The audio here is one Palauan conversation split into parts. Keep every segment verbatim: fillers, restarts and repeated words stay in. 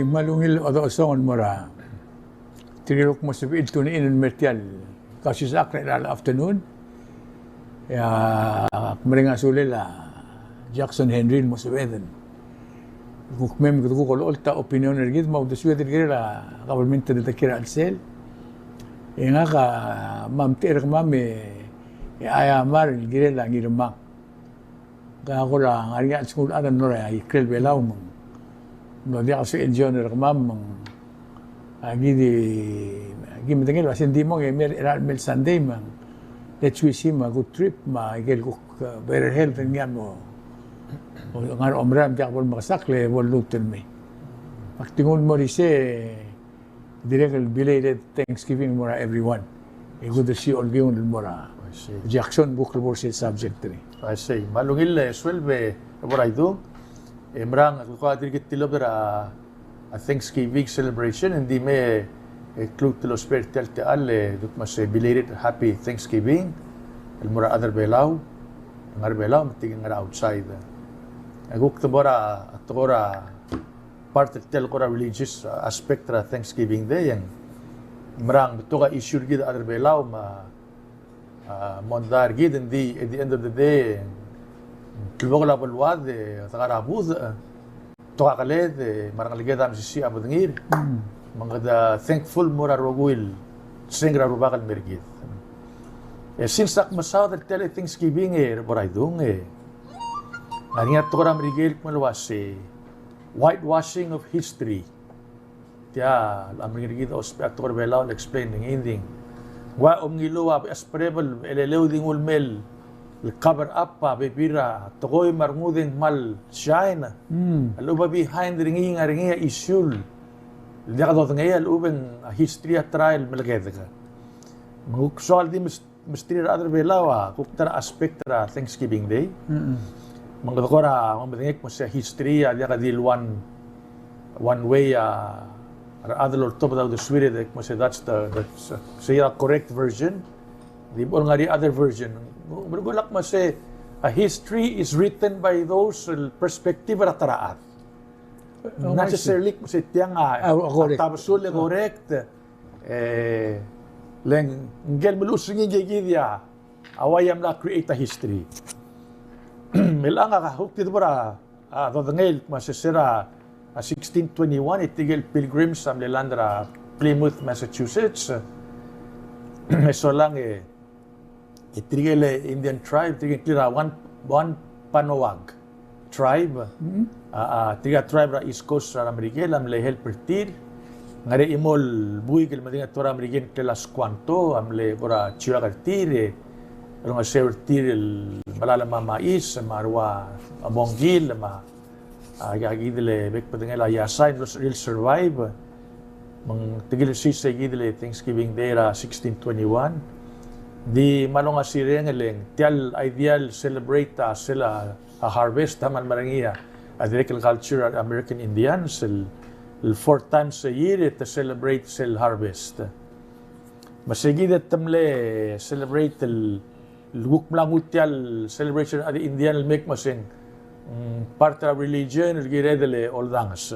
Kmal ungil el chodechosong el mo er tirke el kuk mo sebechir el tune in el mer tia el kausisechakl er a afternoon. E ak mereng a sulel a Jackson Henry el mo sebeched el kuk mei me kede kuk olecholt a opinion er kid me a uldesued el kirel a government el dekir a chelsel. E ngak a mla omtechei er kemam e, e a, a mera el kirel a Ngirmang. Ngak a kora ngar er ngii a chelsengul a chad el ngar er a ikrel Belau me ng mlo diak a sebechel el join er kemam me ng, a, ki di, ki medengei el uasei ng di mong e mei er a chelecha el mei el Sunday me ng let's wish him a good trip me a ikel kuk, uh, better health el ngii a mo, o, ngar er a omerael me ng diak bo lemekesakl e bo lluut el mei. Ak di nguu el mo er isei, dirrek el belated Thanksgiving el mo er a everyone. E good to see you all, el mo er a Jackson, kuk el bo er sel subject er ngii. I see. Me a ungil e suelb e bo er a idung. E merang, kuk a dirk tilobed er a, a Thanksgiving celebration, e ng di me, e, klou el ousbech er tia el techall, e, kuk me se belated happy Thanksgiving el mo er a rechad er Belau, ngar er Belau, me tirke el ngar er a outside. E kuk te bo er a, a tekoi er a part er tia el kora religious aspect er a Thanksgiving Day, e ng merang betok a issue er kid a rechad er Belau me a, a, mondai er kid, ng di at the end of the day, ng klebokel a beluad e deka er a budech, e, betok a keled, e, me a rengeleked a mesisiich a bedengir. Mm. Me ng kede thankful el mo er a rokui el sengk er a Rubak el mei er kid. E since ak mesaod er tia el Thanksgiving e bo er a idung e ng ngar er ngii a tekoi er a Merikel el kmo el uasei whitewashing of history. Tia a meringel er kid a ousbech a tekoi er a Belau el explain er ngii, ng di ng ua omngiluu a beches el beluu el eleu, di nguu el mei el cover up a bebil er a tekoi me a rengud e ng kmal shine. Mm. A lechub a behind er ngii ng ngar er ngii a issue el diak dodengei, a lechub e ng a history a ta er a el melekedek. Me ng kuk soal di mes- mesterir a rechad er Belau a kuk ta er a aspect er a Thanksgiving Day. Mm-mm. Me ng kede kora mo medengei el kmo se a history a diak di el one, one way a rechad el oltobed a uldesuir e kmo se that's the, that's, uh, se a correct version. Di bo el ngar er ngii a other version. Me ng kuk lak kmo se a history is written by those, uh, perspective er a ta er a chad. Oh, I see. Not necessarily kmo se tiang a, ah, correct, a tabesul e correct. E le ng, ngike el meluches er ngii ngike kid a uai a mla create a history. Me chelechang a kuk di bo er a, a, dodengei el kmo se er a, a, sixteen twenty-one, e tirke el Pilgrims a mle land er a Plymouth, Massachusetts. Me solang e e tirke el Indian tribe, tirke el ngklel a Wan-, Wampanoag tribe. Mm-hmm. A, a, tirke el tribe er a East Coast er a Merikel a mle help er tir. Ngar er ngii a chimo el buik el medengei a tekoi er a Merikel el ngklel a Squanto a mle kora chiuak er tir, e olengeseu er tir el melai a mais, me a rua a mongil, me a a, a kid el bek el bedengel a iasai el mlo survive. Me ng tirke el sel kid el Thanksgiving Day er a sixteen twenty-one. Di me a longasireng el ng tia el idea el celebrate a sel a, a harvest a kmal mera er ngii a dirrek el culture er a American Indians el, el four times a year e te celebrate sel harvest. Me se kid e te mle celebrate el el kuk mla nguu tia el celebration er a rechad er a India el mei el kmo se ng, mm, part er a religion el kired el oldanges.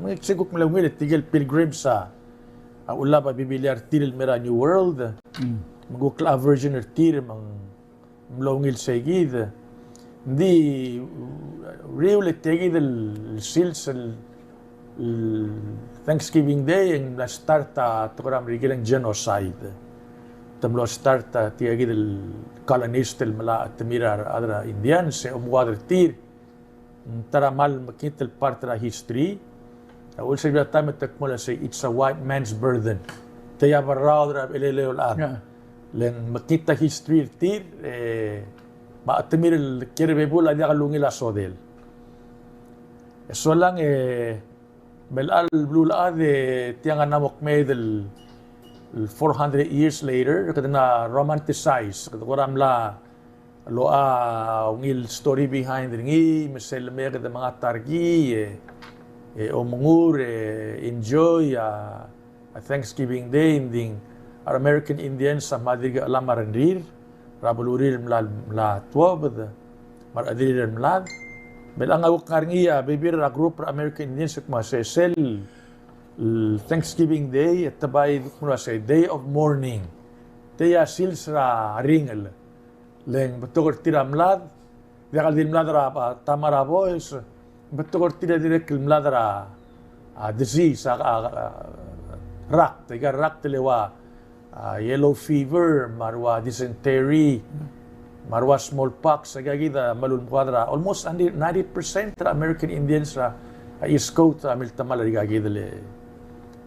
Me se kuk mle ungil e tirke el pilgrims a, a ullab a Biblia er tir el mei er a New World. Mm. Me ng kuk a version er tir me ng mlo ungil se kid. Ng di uriul e tia kid el sils el el Thanksgiving Day e ng mla start a tekoi er a Merikel el genocide. Te mlo start a tia kid el colonist el melai a chetemir a rechad er a Indians e omuad er tir. Ng ta er a kmal mekngit el part er a history. A ulserbir a taem e te kmo el sei it's a white man's burden. Tia a berraod er a bechelel el chad. Yeah. Le ng mekngit a history er tir, e, me a chetemir el kiei er a bebul a diak lungil a sodel. E solang e melecha el beluulechad e tiang a mla mo kmeed el, el four hundred years later, kede mla romanticize, kede kora mla locha ungil story behind er ngii, me sel lemei e kede mengat a rekii, e, e omengur, e enjoy a, a Thanksgiving Day, ng di a re American Indians a kmal dirk chelam a rengrir er a belurir el mla, mla tuobed, me a rechederir el mlad. Me chelechang a kuk ngar er ngii a bebil er a group er a American Indians el kmo se sel el Thanksgiving Day, e te bai dmu el uasei Day of Mourning. Tia sils er a ringel. Le ng betok er tir a mlad, diak el di mlad er a, a, tama er a boys, ng betok er tir a dirrek el mlad er a, a, disease, a, a, a, rakt, aika el rakt el ua, a, yellow fever, me a rua dysentery, me a rua smallpox, aika kid a melulemekoad er a, almost ninety percent er a American Indians er a, a, East Coast a miltemall er aika kid el, e,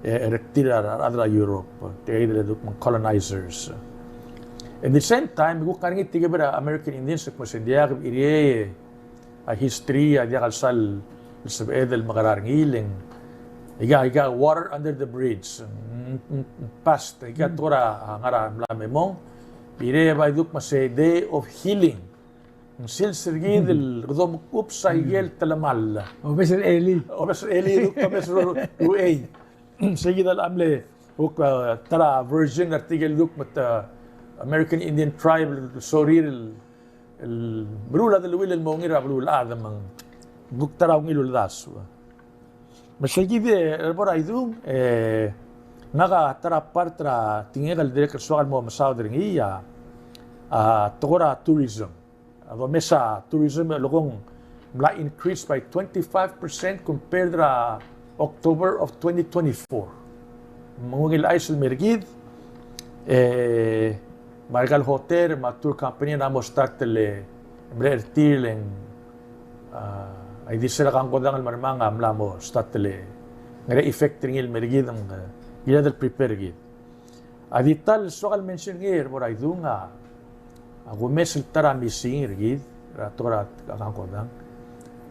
er tir a rechad er a Europe, tirke el duk me ng colonizers. At the same time, kuk ngar er ngii tirke el American Indians el kmo se ng diak el kirel a history a diak el sal sebeched el mekerang er ngii, le ng aika, aika water under the bridge. Mm, mm, past, aika tekoi er a ngar er a mla me mong, kirel e bai duk me se day of healing. Ng sils er kid el kede omekups a ikel telemall. Obes el elii. Obes el elii, duk obes el uchei. Sei kid a mle, uk, a, ta er a version er tirke el duk me te American Indian tribe el sorir el, el meruul a deleuill el mo ungil er a beluulechad me ng duk ta er a ungil uldasu. Me sei kid e, er a bo er a idung, e, ngak a ta er a part er a tekingek el dirrek el soak el mo mesaod er ngii a, a, tekoi er a tourism. A domes a tourism el kmo ng mla increase by twenty-five percent compared er a October of twenty twenty-four. Me ng ungil chais el mer kid, e, me aika el hotel, me a tour company a mo start el, e, mle er tir e ng, a, a di sel a kangkodang el mermang a mla mo start el, e, ngar er ngii a effect er ngii el mer kid, ng, e, kired el prepare er kid. A di ta el soak el mention er ngii er a bo er a idung a, a kumes el ta er a missing er kid, er a tekoi er a kangkodang.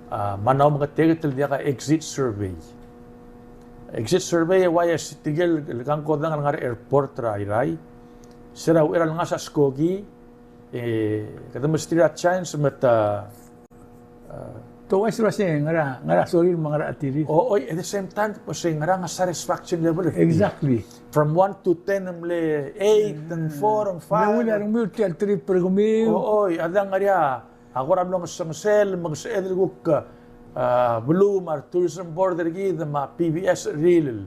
A, me ng omengeteket el diak a exit survey. Exit survey e uaisei tirke el kangkodang el ngar er a airport er a Irrai. Se er a uchei er a lengasech a skoki, e, kede mesterir a chance me te, a, te uaisei el uasei ngera, ngera sorir me ngera chetirir. O, oi, at the same time, uasei ngera a satisfaction level er tir. Exactly. From one to ten, ng mle eight, ng four, ng five. Ng mle ungil a rengmiu tia el trip er kemiu. O, oi, a dang ngar er ngii a kora mlo ngesengesel, me ng sebeched el kuk, a, beluu me a tourism board er kid, me a P B S er tir el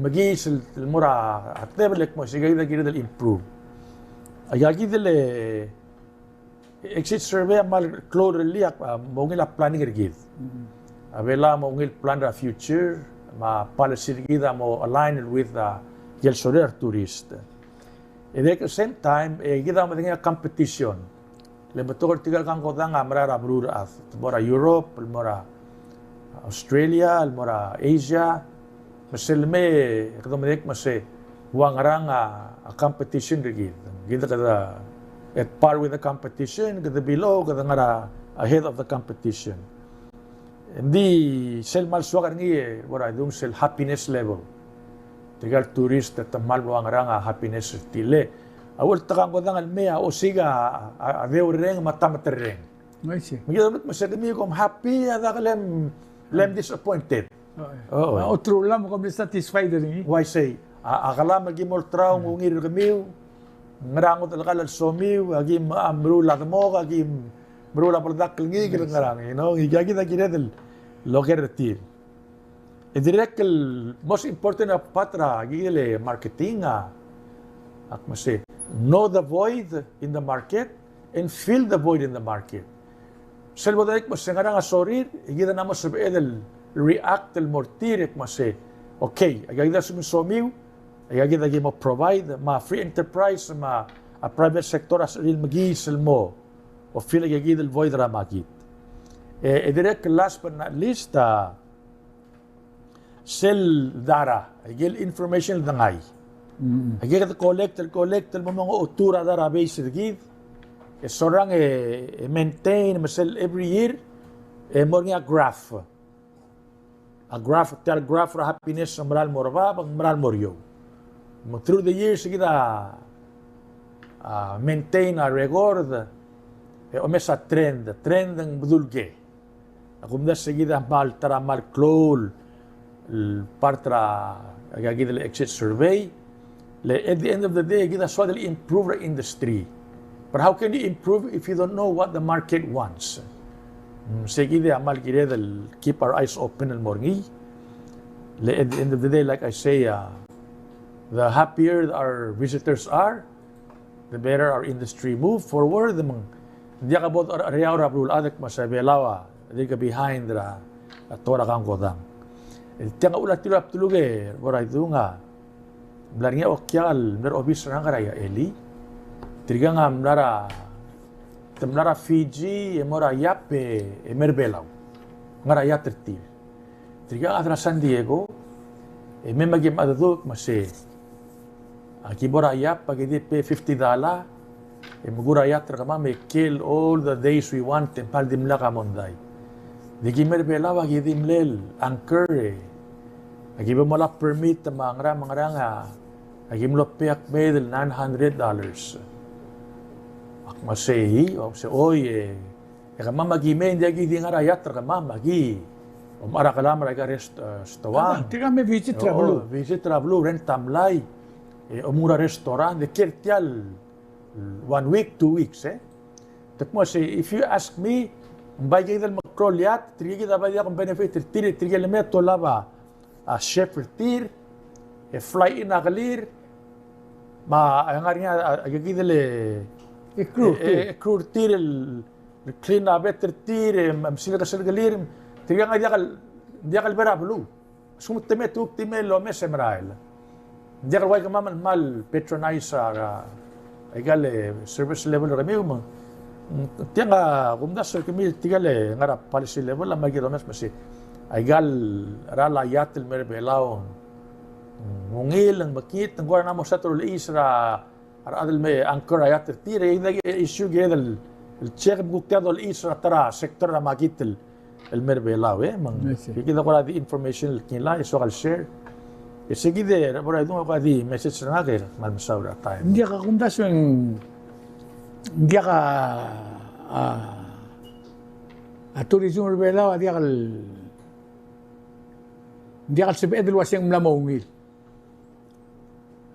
mekiis el, el mo er a tebel el kmo se aika kid a kired el improve. Aika kid el exit survey a kmal klou er ngii a, a mo ungil a planning er kid. Mm. A Belau a mo ungil plan er a future, me a policy er kid a mo align with a ikel sorir a retourist. E at the same time, e kid a medengei a competition. Le betok er tirke el kangkodang a merael er a beluu er a chad. Te mo er a Europe, el mo er a Australia, el mo er a Asia. Me sel lemei, kede medengei me se ua ngerang a, a competition er kid. Kid kede at par with the competition, kede below, kede ngar er a ahead of the competition. Ng di sel kmal soak er ngii, e, bo er a idung sel happiness level. Tirke el tourist e te kmal ua ngerang a happiness er tir. Le a uchul e te kangkodang el mei a osiik a, a, a deurreng me a tameterreng. I see. Me kid a lmuut me se kemiu kom happy, a dak lem, lem disappointed. O, e. O, e. A, oteruchel me kom dissatisfied er ngii. Uaisei. A, a kelam el kim olterau ng ungil er kemiu, ngera a ngodech el kall el somiu, a kim, a, meruul a demok, a kim meruul a beldakl el ngikel, ngerang, you know, ngii a kid a kired el oker er tir. E dirrek el most important a part er a kid el marketing a, ak me se, know the void in the market and fill the void in the market. Sel bo dodik me se ngerang a sorir, e kid a mo sebeched el react el mo er tir e kmo se, okay, aika kid a lsekum ng somiu, aika kid a ki mo provide, me a free enterprise, me a private sector a sebechir el mekiis el mo, o fill aika kid el void er a market. E, e dirrek el last but not least, a, sel data, aike el information el dengai. Mm. Aike kede collect, el collect, el mo mong otur a database er kid. E solang e, e maintain, me sel every year, e mo er ngii a graph. A graph, tia el graph er a happiness, ng meral mo er bab, ng meral mo er eou. Me through the years, kid a, a, maintain a record, e omes a trend, trend ng bedul ke. A kumdasu e kid a kmal ta er a kmal klou el part er a, aika kid el exit survey. Le at the end of the day, kid a soad el improve er a industry. But how can you improve if you don't know what the market wants? Mm, sei kid a kmal kired el keep our eyes open el mo er ngii. Le, at the end of the day, like I say, uh, the happier our visitors are, the better our industry move forward. Me ng diak a bo er, er a Belau a rechad el kmo se Belau a dirk behind er a, a tekoi er a kangkodang. E tiang a uchul a tir a bdeluk e bo er a idung a mla er ngii a okiak el mle er a obis er a ngar er a Eli. Tirkang a mla er a, te mla er a Fiji e mo er a Yap e, e mer Belau. Ngar er a yacht er tir. Tirkang a chad er a San Diego, e mei me aki mla deduch me se, aki bo er a Yap, aki di pay fifty dollar, e mkur a yacht er kemam e kill all the days we want, e ng kmal dimlak a mondai. Di ki mer Belau, aki di mle anchor, e aki bo mo er a permit me a ngerang me a ngerang a, aki mlo pay a kmeed el nine hundred dollars. Ak me sei, o se oi, e E kemam aki mei, ng diak ki di ngar er a yacht er kemam, aki omechar a kelam er aika el rest-, eh, stoang. Tirka me visit er a beluu. Visit er a beluu, rent a mlai. E omengur a restaurant, e kiei er tia el one week, two weeks, e. Te kmo se, if you ask me, ng bai kid el meklou el yacht, tirke kid a bai diak kom benefit er tir, tirke el mei a tolab a chef er tir, e fly in a kelir, me a ngar er ngii a, a, a kid el, e crew er tir el clean a bed er tir, e, me, mesilek a sel kelir, tirkang a diak el, diak el bo er a beluu. Sekum te mei, te kuk di mei el omes e merael. Diak el ua kemam el kmal patronize a, a, aika el, e, service level er kemiu me ng, tiang a kumdasu er kemiu tirka el ngar er a policy level a mle kid el omes me se aika el, er a yacht el mer Belau, ng ungil, ng mekngit, ng kora mo start el olechiis er a a rechad el me anchor a yacht er tir, e issue kired el, el check me kuk tia dolechiis er a ta er a sector er a market el, el mer Belau, e, me ng. I see. Kid a kora di information el kingilai, e soak el share. E se kid e, bo er a idung a kora di message er ngak e kmal mesaul er a time. Ng diak a kumdasu e ng, ng diak a, a, a tourism er Belau a diak el, ng diak el sebeched el ua se ng mla mo ungil.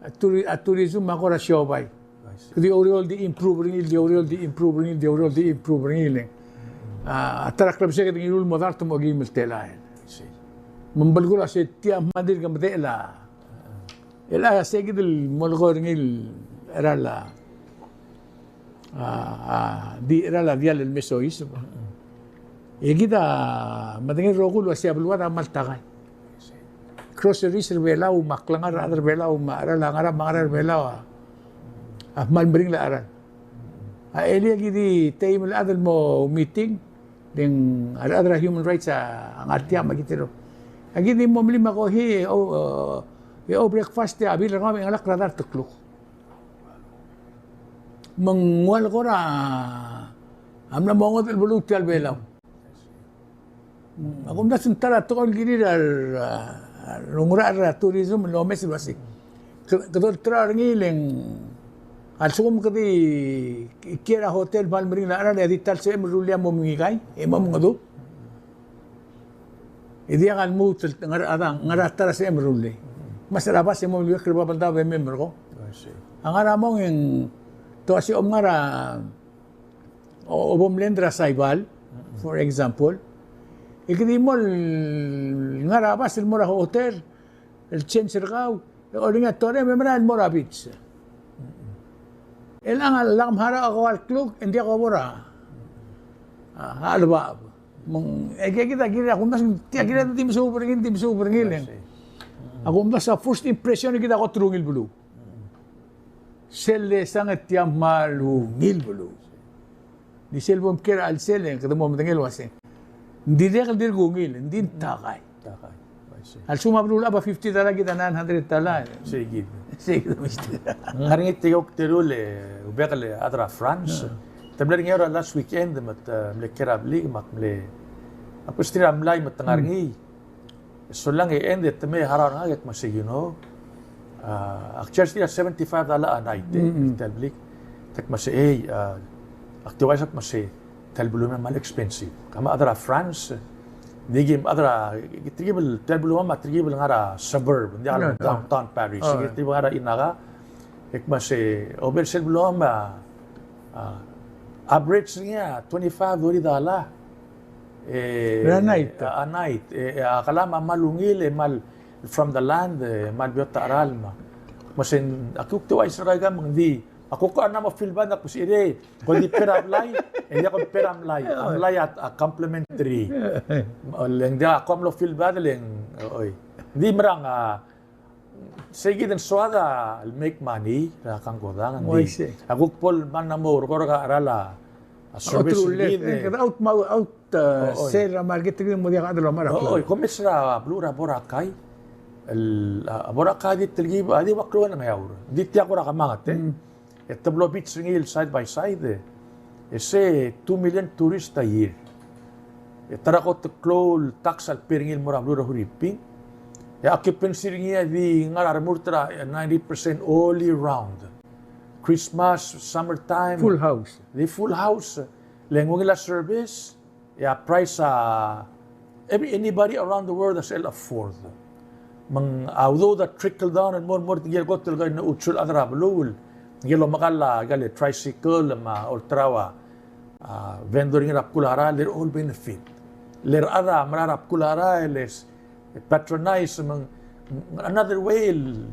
A touri-, a tourism a kora siobai. I see. Kede oureor el di improve er ngii, di oureor el di improve er ngii, di oureor el di improve er ngii, e. A, a ta er a klebesei kede ngiluu el mo dart me okeim el telael. I see. Me ng belkul a se tia a kmal dirk medechel a. El a se kid el molekoi er ngii el cheral a a, a, di cheral a diall el me soiseb. E kid a medengei el rokui el ua se a beluad a kmal takai. Groceries er Belau, me a klengar er a rechad er Belau, me a cheral a ngerang me a ngerang er Belau a, a kmal meringel a cheral. A elii a ki di teim el chad el mo meeting, le ng a rechad er a human rights a ngar tia me a ki di ro. A ki di mo melim a kohi, e o, e o breakfast e a bill er kemam a chengelakl er a dart el kluk. Me ng ua le kora a mla mo ngodech el beluu tia el Belau. A kumdasu ng ta er a tekoi el kirir a, a, a, oungerachel er a tourism el omes el ua se, ke-, kede olterau er ngii le ng a lsekum kede kiei er a hotel el kmal meringel a cheral e a di ta el sebechem el rullii a mo mengikai, e mo mengedeub. E diak a lmuut el ngar er a chad, ngar er a ta er a sebechem el rullii. Me a se er a bas e mo meliuekl er a Babeldaob e mei el merkong. I see. A ngar er a mong e ng, te ua se kom ngar er a, o, o bo mlend er a Saipan, for example. E kede di mo el ngar er a bas el mo er a hotel, el change er kau, e olengii a torem e merael el mo er a beach. E chelechang a lak mharau a kau el kluk, e ng diak a bo er a, a, a chelebacheb. Me ng, e kid a kirir a kumdasu, tia kirir a di mesuub er ngii, di mesuub er ngii le ng. A kumdasu a first impression e kid a kot el ungil beluu. Sel lesang e tia kmal ungil beluu. Di sel bo mkiei er a chelsel e kede mo medengei el ua se ng dirrek el dirk ungil, ng di ng takai. Takai. I see. A lsekum a beluulechad a fifty dollar, kid a nine hundred dollar. Sei kid. Sei kid. Ng ngar er ngii tirka el teru el, e, ua bek el chad er a France. Te mle er ngii er a last weekend me te mle kiei er a blik me ak mle, ak mesterir a mlai me te ngar er ngii. Solang e end e te mei e harau er ngak e kmo se, you know, a, ak charge er tir a seventy-five dollar a night, e, tia el blik. Te kmo se, ei, a, ak di uaisei, ak kmo se, tia el beluu me a kmal expensive. Kemam a chad er a France, di ki, chad er a, tirke el, tia el beluu me a tirke el ngar er a suburb, ng diak el downtown Paris, tirke el ngar er a Inaga, e kmo se, oba el sel beluu me a, a, average er ngii a twenty-five, thirty dollar. E, a night. A, a night. E, e, a kelam a kmal ungil, e kmal, from the land, e, me a lebeot a cheral me. Me se ng, ak kuk te uaisei er kau aika me ng di, ak kuk a mla mo feel bad, ak kuk sei, e, ko di pay er a blai, e diak ko pay er a mlai, a mlai a, a complimentary. Le ng diak, ak kuk a mlo feel bad, le ng, oi. Ng di merang a, sei kid a soad el make money er a kangkodang, ng di. Ak kuk bo el mla mo er a cheral a, a service er kid, e. Out, out, uh, sale er a market er kid el mo diak a chad el omera. Oi, ko mes er a beluu er a Boracay. El, a, Boracay a di telkib, a di ua klou el Ngeaur. Di tia kora kemanget, e. E teblo beach er ngii el side by side, e. E se two million tourist a year. E ta er a kot el klou el tax el pay er ngii el mo er a beluu er a Huriping. E occupancy er ngii a di ngar er a remurt er a ninety percent all year round. Christmas, summertime. Full house. Di full house. Le ng ungil a service. E a price a, every, anybody around the world a sel afford. Me ng a udoud a trickle down el more and more, tirke el kot el ngar er a uchul a chad er a beluu el, tirke el omekall a, tirke el tricycle me a olterau a, a, vendor er ngii er a bkul a rael, they're all benefit. Le a rechad a mera er a bkul a rael, e le patronize, me ng, another way el,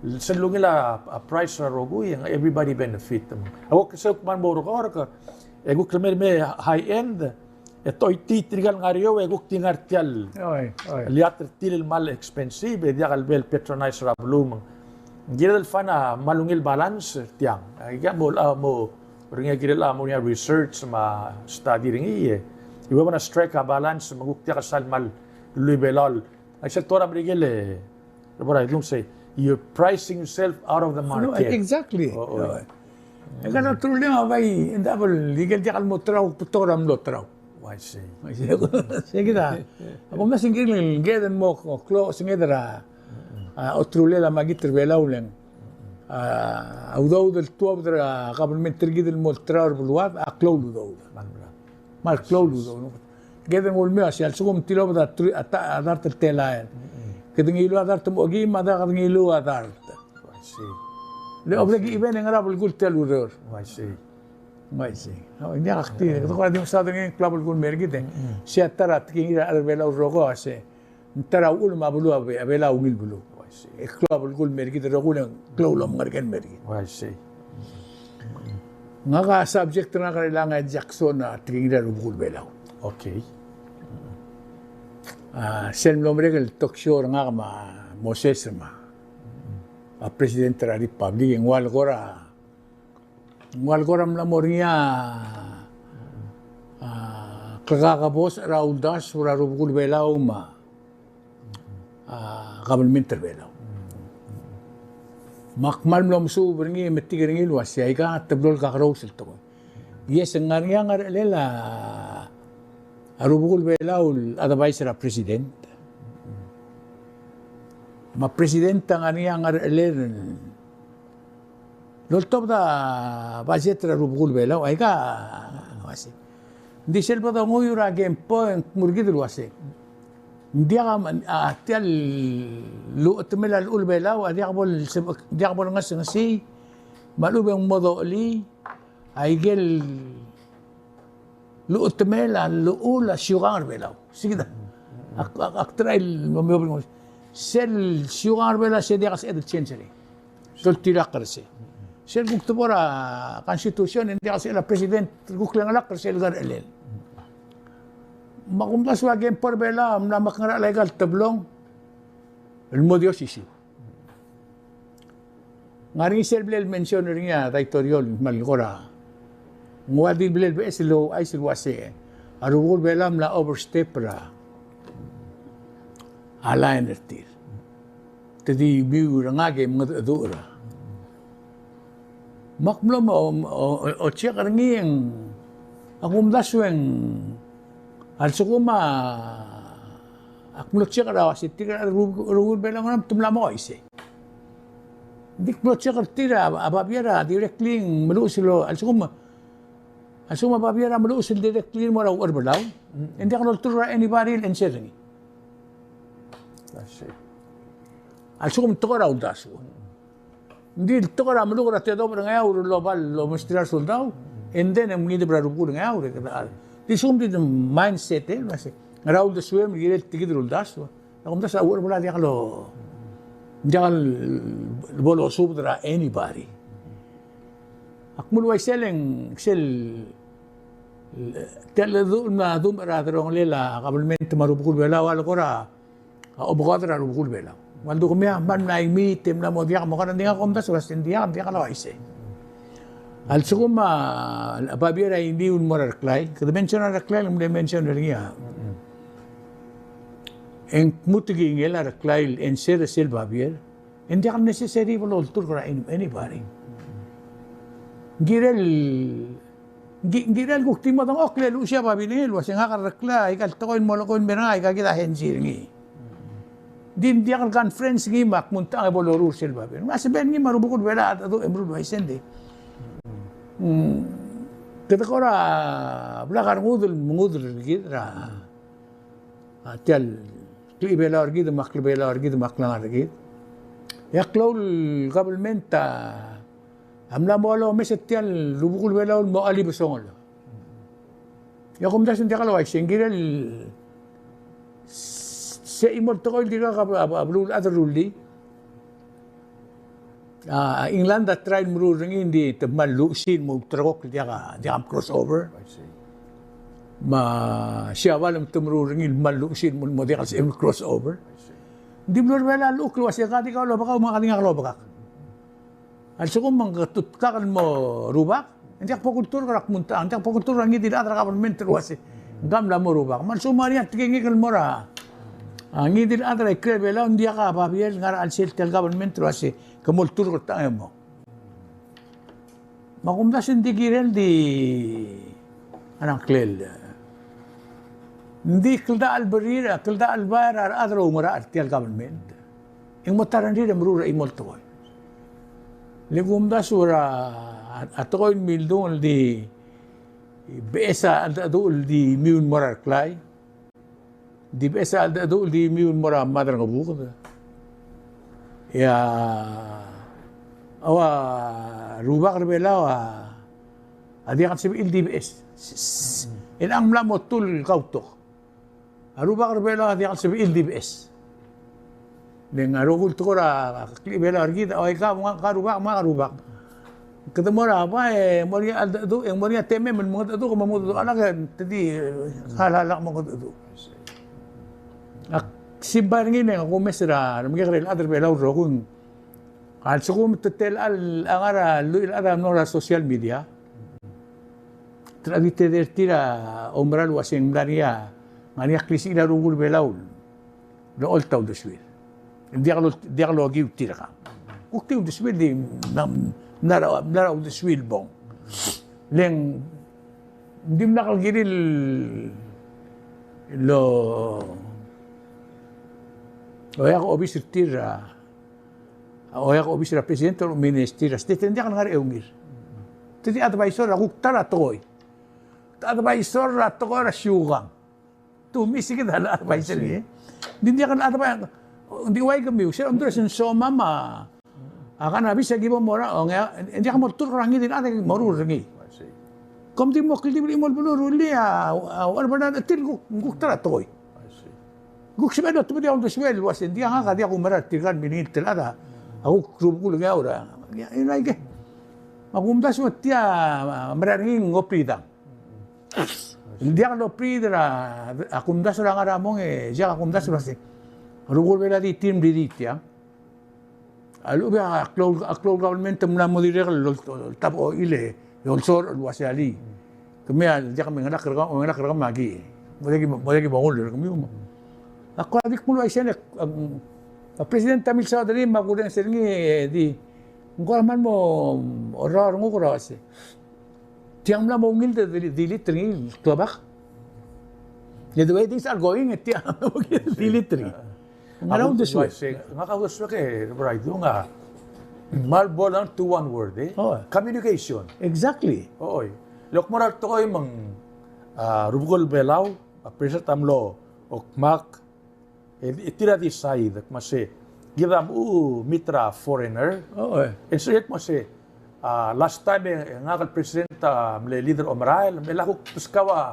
el sel ungil a, a price er a rokui, e ng everybody benefit. Me a kuk se kuk mla mo er a Koror, e kuk le mei, mei high end, e te choitii tirke el ngar er eou, e kuk di ngar tia el, oi, oi, el iat er tir el kmal expensive, e diak el bo el patronize er a beluu me ng. Ng kired el find a kmal ungil balance er tiang. Aika mo, a, mo, er ngii a kirel a mo er ngii a research me a study er ngii, e. You wanna strike a balance me ng kuk diak el sal kmal lluich Belau el Aisei el tekoi er a Merikel, e, what I don't say, you're pricing yourself out of the market. No, exactly. Oo. Aika a true el bai, e ng diak el, ikel diak el mo terau, betok er a mlo terau. I see. Sei kid a. Ak omes e ng kired el kede mo klou, senged er a, a, oterulel a makit er a Belau el ng, a, udoud el tuobed er a kabelment er kid el mo terau er a beluad, a klou el udoud. Me a klou el udoud. Kede nguu el mei a sei, a lsekum tilobed a tru-, a ta-, a dart el telael. Kede ngiluu a dart mo okim, me a dart kede ngiluu a dart. I see. Le obengkid e ng ngar er a belkul tia el ureor. I see. I see. Ng diak a kti, kede kora di mesa dengei el klou a belkul el mer kid e. Sei a ta er a tekingir a rechad er a Belau el rokui a sei. Ng ta er a uchul me a beluu a Be-, a Belau a ungil beluu. I see. E klou a belkul el mer kid el rokui el klou el omengerker el mer kid. I see. Ngak a subject er ngak er chelechang a Jackson a tekingir a rubekul Belau. Okay. A, sel mlo merek el talk show er ngak me a Moses me a, a President er a Republic, e ng ua le kora Ng ua le kora mla mo er ngii a, a, klekakebosech er a uldasu er a rubekul Belau me a, a, kabelment er Belau. Me ak kmal mlo mesuub er ngii, metik er ngii el ua sei aika a teblo el kakerous el tekoi. Yes, ng ngar er ngii a ngerechelel a, a rubekul Belau el advice er a President. Me a President a ngar er ngii a ngerechelel loltobed a budget er a rubekul Belau, aika, ua sei. Ng di sel bo donguiu er a kempo e ng kmo er kid el ua sei. Ng diak a, a, tia el luchetemel a llechul Belau, a diak bo el, diak bo el ngesengesii, me a lechub e ng mo dochelii, a ikel luchetemel a llechul a siukang er Belau. Sei kid a. Ak, ak, ak try el mo, mo, mo, sel siukang er Belau, sei diak a sebeched el change er ngii. Toltirakl er sei. Sel kuk tebor a constitution, e ng diak a sel a president, kuk lengelakl er sel ngerechelel. Me a kumdasu a kempo er Belau a mla mekengerachel aika el teblong el mo di osisiu. Ng ngar er ngii sel bla el mention er ngii a daitorio el kmal kora. Ng ua di bla el beches el ouchais el ua sei, a rubekul Belau a mla overstep er a line er tir. Te di biu er ngak e mengedecheduch er a. Me ak mlo mo, o, o, o, check er ngii e ng, a kumdasu e ng, a lsekum a, ak mlo check er a ua sei tirke el ru-, rubekul Belau a ngar er ngii a te mla mo uaisei. Ng di ak mlo check er tir a, a babier a directly ng meluches el, a lsekum, a lsekum a babier a meluches el directly el mo er a Ucherbelau, e ng diak lolterau er a anybody el answer er ngii. I see. A lsekum tekoi er a uldasu. Ng di tekoi er a meluk er a tedobech er a Ngeaur el oba el omesterir a resoldau, and then e mengideb er a rubekul Ngeaur, e kede a. Di lsekum di mindset, e, ua sei. Ngera uldesuem el kirel tia kid el uldasu. Ak omdasu a uchul e bla diak lo, diak el bo losubed er a anybody. Ak mle uaisei e ng sel, tia el ledu el mla duubech er a delongelel a kabelment me a rubekul Belau a le kora a omekoad er a rubekul Belau. Me a ldu kemiu a kmal mla imiit e mla mo diak mo kora, ng di ngak a omdasu el uasei ng diak, ng diak el uaisei. A lsekum a babier a iliu el mo er a Reklai, kede mention a Reklai, ng mle mention er ngii a, e ng kmo tekingel a Reklai el answer er sel babier, e ng diak el necessary bo lolturk er a any-, anybody. Ng kirel Ng ki-, ng kirel kuk di mo dengchokl e luchesii a babilngel el uasei ngak a Reklai, aika el tekoi el mo lekoi el mer ngak, aika kid a henzi er ngii. Ng di ng diak el conference ngii me ak mo tang e bo loruul sel babilngel. Ng sebechel ngii me a rubekul Belau a cheldecheduch e meruul el uaisei, ng di. Mm. Kede kora blak a rengud el mengudel er kid er a, a, tia el klechibelau er kid me a klebelau er kid me a klengar er kid. E a klou el government a a mla mo lomes er tia el rubekul Belau el mo chelibesongel. E ak omdasu e ng diak el uaisei, ng kirel se chimo el tekoi el dirkak a, a, a beluulechad el rullii. A, England a try el meruul er ngii, ng di te kmal luchesii el mo ulterekokl el diak a, diak a cross over. I see. Me a Siabal me te meruul er ngii el kmal luchesii el mo, mo diak el sebechem el cross over. I see. Ng di mlo er a Belau a llechukl el uasei ka di kau el obekau me ngak a di ngak el obekak. A lsekum ng ke tutkak el mo rubak, ng diak bo kulturk er a kmo ng ta-, ng diak bo kulturk er a ngii di el chad er a government el uasei ng mla mo rubak. Me a lsekum ng ngar er ngii a tekingek el mo er a, a, ngii di el chad er a ikrel Belau, ng diak a babier el ngar er a chelsel tia el government el uasei ke mo olturk er a techang e mo. Me a kumdasu e ng di kirel di a ngklel. Ng di kldachelberir, kldachelbai er a rechad el oungerachel er tia el government. E ng mo ta rengrir e meruul er a chimo el tekoi. Le kumdasu er a, a tekoi el mildung el di beches a cheldecheduch el di miu el mo er a Reklai. Di beches a cheldecheduch el di miu el mo er a Madrangebuked. E a, a ua rubak er a Belau a, a diak el sebechir el di beches. El ng mla mo tuu el kautok. A rubak er a Belau a diak el sebechir el di beches. Le ng a rokui el tekoi er a klechibelau er kid, oi, ka, ka rubak, me ngak a rubak. Kede mo er a bai, e mo er ngii a cheldecheduch, e mo er ngii a temem el mengedecheduch, me mengedecheduch a lak, e te di, e, a lak, lak mengedecheduch. Ak simbai er ngii e ng kumes er a, remekekerei el chad er a Belau el rokui. A lsekum te tela el, a ngar er a lluich el chad a mlo er a social media. Te di tedei er tir a oumera el uasei ng mla er ngii a, ngar er ngii a klisichir a rokui el Belau el olta uldesuir. Diak lo, diak lokiu tir a kang. Kuk tia uldesuir di mla, mla er a, mla er a uldesuir el bong. Le ng dimlak el kirir el oeak a obis er tir a, oeak a obis er a president el minister er a state, e ng diak el ngar er a eungir. Te di advisor er a kuk ta er a tekoi. Te advisor er a tekoi er a siukang. Te omes kid el advisor er ngii. Ng di ng diak el advi-, ng di uai kemiu, se er a undres e ng somam a, a cannabis a ki bo mo er a, ongea, e ng diak mo olturk er a ngii di el chad e ki meruul er ngii. Kom di mo kldibel el chimo el beluu e rullii a, a, a, a, tir kuk, kuk ta er a tekoi. Kuk sebechel el otebedii a uldesuel el uasei ng diak, ngak a diak kumerang er tirka el mlengilt el chad a kuk rubekul er ngii a ura. Ia, ia, aike. Me a kumdasu e tia, a, mera er ngii ng operidang. Ng diak loperid er a, a kumdasu er a ngar er a mong e, diak a kumdasu er a se. Rubekul Belau a di tir el mririi tiang. A lechub e a klou, a klou el government a mla mo dirrek el, el, el tab oil e, e olsor el uasei alii. Kemiu a diak mengelakl er kemam, mengelakl er kemam a ki. Mo diak, mo diak bo ngulii er kemiu. Ak kora di kmo uaisei e, a, a president a milsaod er ngii me a kurrenges er ngii e di. Ng kora kmal mo, orau a renguk er a uasei. Tiang mla mo ungil de, de, delete er ngii el klobak. Le the way things are going, e tiang mla mo ungil de delete er ngii. Ng ngar er a uldesuek. Ngak a uldesuek e, Raidu, ng kmal boil down to one word, e? Oh. Communication. Exactly. Oi. Le kmo er a tekoi me ng, a, rubekul Belau, a president a mlo, okmak, e, e tir a decide, kmo se, kid a mo meet er a foreigner. Oh, e. E ng sei kmo se, a, last time e, e ngak el president a mle leader er a omerael, me lak kuk beskau a,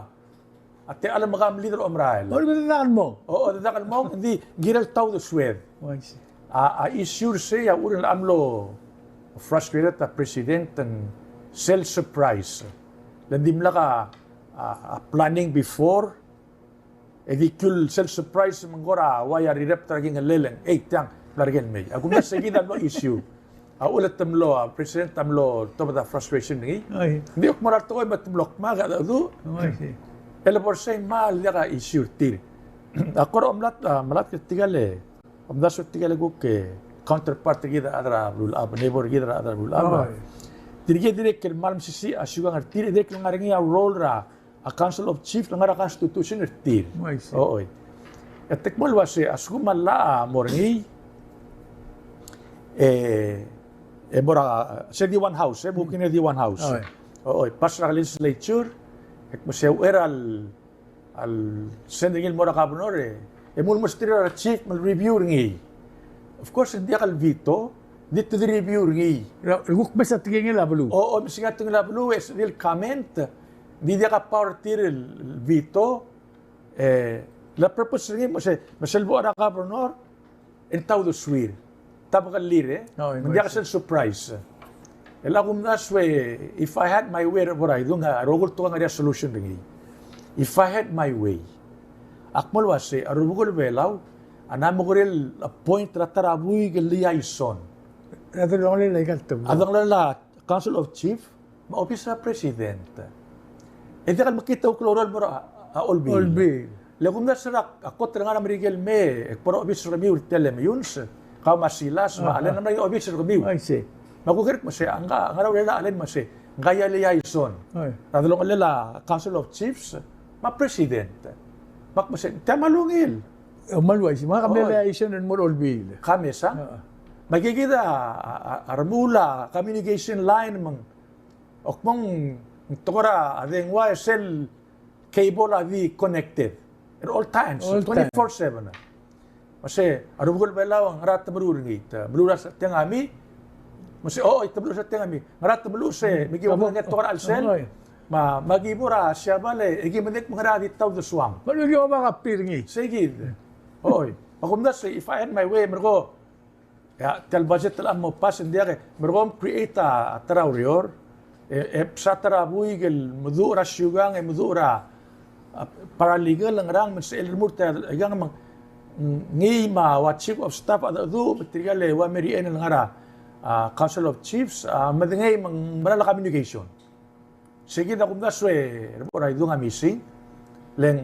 a techall me ke mlid er a omerael. O, de dak el mong. O, o, de dak el mong, ng di kirel tau de sued. Oh, I see. A, a issue er sei a uchul e ng mlo frustrated a president e ng sel surprise. Le ng dimlak a, a, a planning before, e di kul sel surprise me ng kora ua ia rirepet er a kingellel e ng, ei, tiang, bla er ker el mei. A kumdasu e kid a mlo issue. A uchul e te mlo, a president a mlo tobed a frustration er ngii. Ai. Ng di kuk mo er a tekoi me te mlo kmak a dedu. Ai, I see. E le bo er sei me ng diak a issue er tir. A kora omlat, a, melatk er tirka el, omdasu er tirka el kuk counterpart er kid a rechad er a beluulechab, neighbor er kid a rechad er a beluulechab. Ai. Tirke dirrek el kmal mesisiich a siukang er tir, dirrek el ngar er ngii a role er a a Council of Chiefs, ngar er a Constitution er tir. Oi, sei. Oi. E te kmo el uase, a lsekum a llach a mo er ngii, e, e mo er a, se di one house, e, mo kuk di one house. Oi. Oi, pass er a legislature, e kmo se uchei er a, a send er ngii el mo er a governor, e, e mo mesterir a chief, me le review er ngii. Of course, ng diak el veto, di te di review er ngii. Kuk mesa tekingel a beluu. O, o, mesa tekingel a beluu, e, se di el comment, di diak a power er tir el veto, e, le purpose er ngii, me se, me sel bo er a governor, e ng tau de suir. Tabekellir, e? Oh, me ng diak sel surprise. El a kumdasu e, if I had my way, er a bo er a idung, a rokui el tekoi a ngar er ngii a solution er ngii. If I had my way. Ak mo el uase, a rubekul Belau, a ng mo kirel appoint er a ta er a buik el liaison. A delongelel a ikal teblo. A delongelel a Council of Chief, me a obis er a president. E diak el mekngit a kuk loruul el mo er a, a olbiil. Olbiil. Le kumdasu er a kot el ngar er a Merikel el mei, e kbo er a obis er kemiu er tia el mei, Yunes, kau me a Silas, me a Allen, a mla er a obis er kemiu. Ai, sei. Me a kuk er kmo se, a ngar, a ngar er a urerel a Allen me se, ngka a liaison. Ai. Er a delongelel a Council of Chiefs, me a president. Me ak kmo se, tia me a lungil. O, me a luaisei, me a kmal liaison el mo er a olbiil. Ka mesa. A. Me aika kid a, a, a, a remuul a communication line me ng, a kmo ng tekoi er a dengua e sel cable a di connected. At all times, all time. Twenty-four seven. Me se, a rubekul Belau, ngera te meruul er ngii, te meluches er a tiang a mi? Me se, o, o, te meluches er a tiang a mi. Ngera te meluches e, me ki bo mengedmokl er a chelsel? Oi. Me, me ki bo er a Siabal e, e ki medengei me ngera di tau de suang. Me ki oba kapir ngii. Sei kid. Oi. Me kumdasu e, if I had my way, me ko, ia, tia el budget el mo pass, ng diak e, me ko create a, a ta er a ureor, e, e bsa ta er a buik el meduch er a siukang, e meduch er a, a, paralegal, ngerang, me ng sebechel el remurt a, ikang me ng, ngii me a ua chief of staff a dedu, me tirka el ua Mary Ann el ngar er a, a, Council of Chiefs, a, medengei me ng meral a communication. Sei kid a kumdasu e, er a bo er a idung a missing, le ng,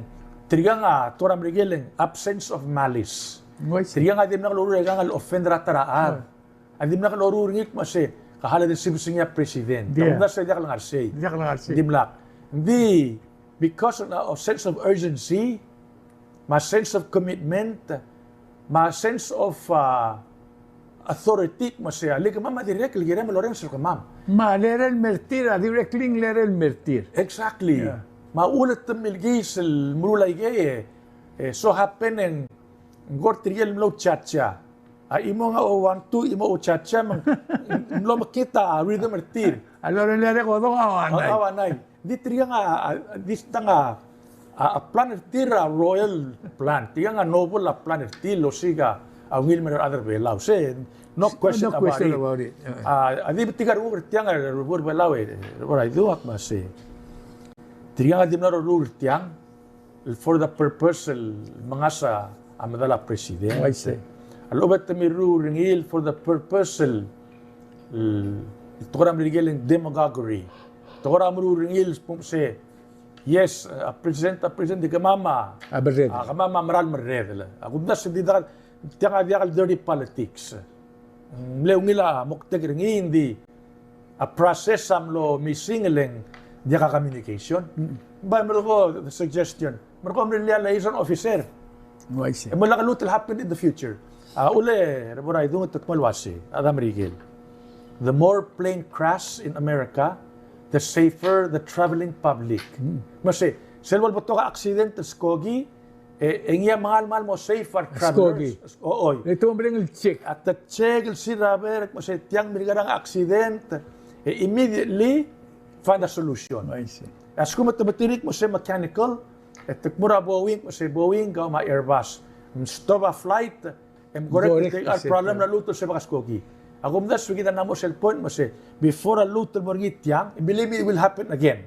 tirkang a tekoi er a Merikel e ng absence of malice. Tirkang a dimlak loruul er a ikang el offend er a ta er a chad. A dimlak loruul er ngii el kmo se, ka holiday sibesengii a president. Ng diak. A kumdasu e diak lengar sei. Diak lengar sei. Dimlak. Ng di, because of, of sense of urgency, me a sense of commitment, me a sense of, uh, authority, me se, a le kemam a dirrek el kirem el orrenges er kemam. Me a lerellem er tir, a dirrek el lerellem er tir. Exactly. Yeah. Me a uletemilkis el meruul aikei, e, e, so happen e ng kora tirke el mlo chacha. A chimo a one two, chimo a chacha, me ng mlo mekngit a rhythm er tir. A lorellii a kodong a one nine. A one nine. Di tirkang a, a, di tang a, a, a plan er tir a royal plan. Tirkang a noble a plan er tir el osiik a ungil me a rechad er a Belau. Se, no question about it. No question about it. A, a di betik a renguk er tiang a renguk er a Belau e, er a idung ak me se. Tirkang a di mla renguk er tiang, el for the purpose el mengasech a medal a president. Oh, I see. A lechub e te mirruul er ngii el for the purpose el, el, el tekoi er a Merikel e ng demagoguery. Tekoi er a mirruul er ngii el kmo se, yes, a president, a president, di kemam a, a, kemam a meral merreder. A kumdasu e di diak, tiang a diak el dirty politics. Ng mle ungil a moktek er ngii, ng di a process a mlo missing e le ng diak a communication. Mm. Bai me ko, the suggestion, me ko mle liaison er a officer. Oh, I see. E mo lak lmuut el happen in the future. A, ule, er a bo er a idung e te kmo el uase, a da Merikel. The more plane crash in America, the safer the traveling public. Mm. Me se, sel bo el betok a accident el skoki, e, e ngii a mengal, mengal mo safe a re travelers. Skoki. O, oi. Le te mo mereng el check. A te check el siraber, me se tiang mirruul a accident, e immediately find a solution. I see. A lsekum e te metik el mo se mechanical, E te kmo er a Boeing, me se Boeing, kau me a Airbus. Ng stop a flight, e ng correct, correct, e te, a problem er a lluut el sebechel a skoki. A kumdasu e kid a mla mo sel point, me se before a lluut el mo er ngii tiang, believe me, it will happen again.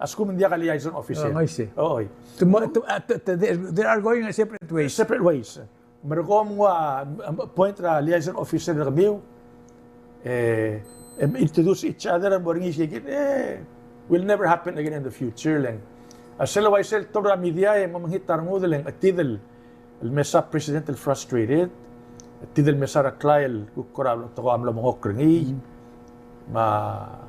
A lsekum ng diak a liaison officer. Oh, I see. Oi. Te mo-, te, ah, te, te, they, they are going a separate ways. Separate ways. Merekong ng ua, um, point er a liaison officer er kemiu, e, em, introduce each other, e mo er ngii se kid, e, will never happen again in the future, le ng. A sel uaisei el tobed er a media, e mo mekngit a rengud, le ng, e, tedei el, el mesa president el frustrated, e tedei el mesa er a client el kuk kora tekoi a mlo mengokl er ngii, mm, me a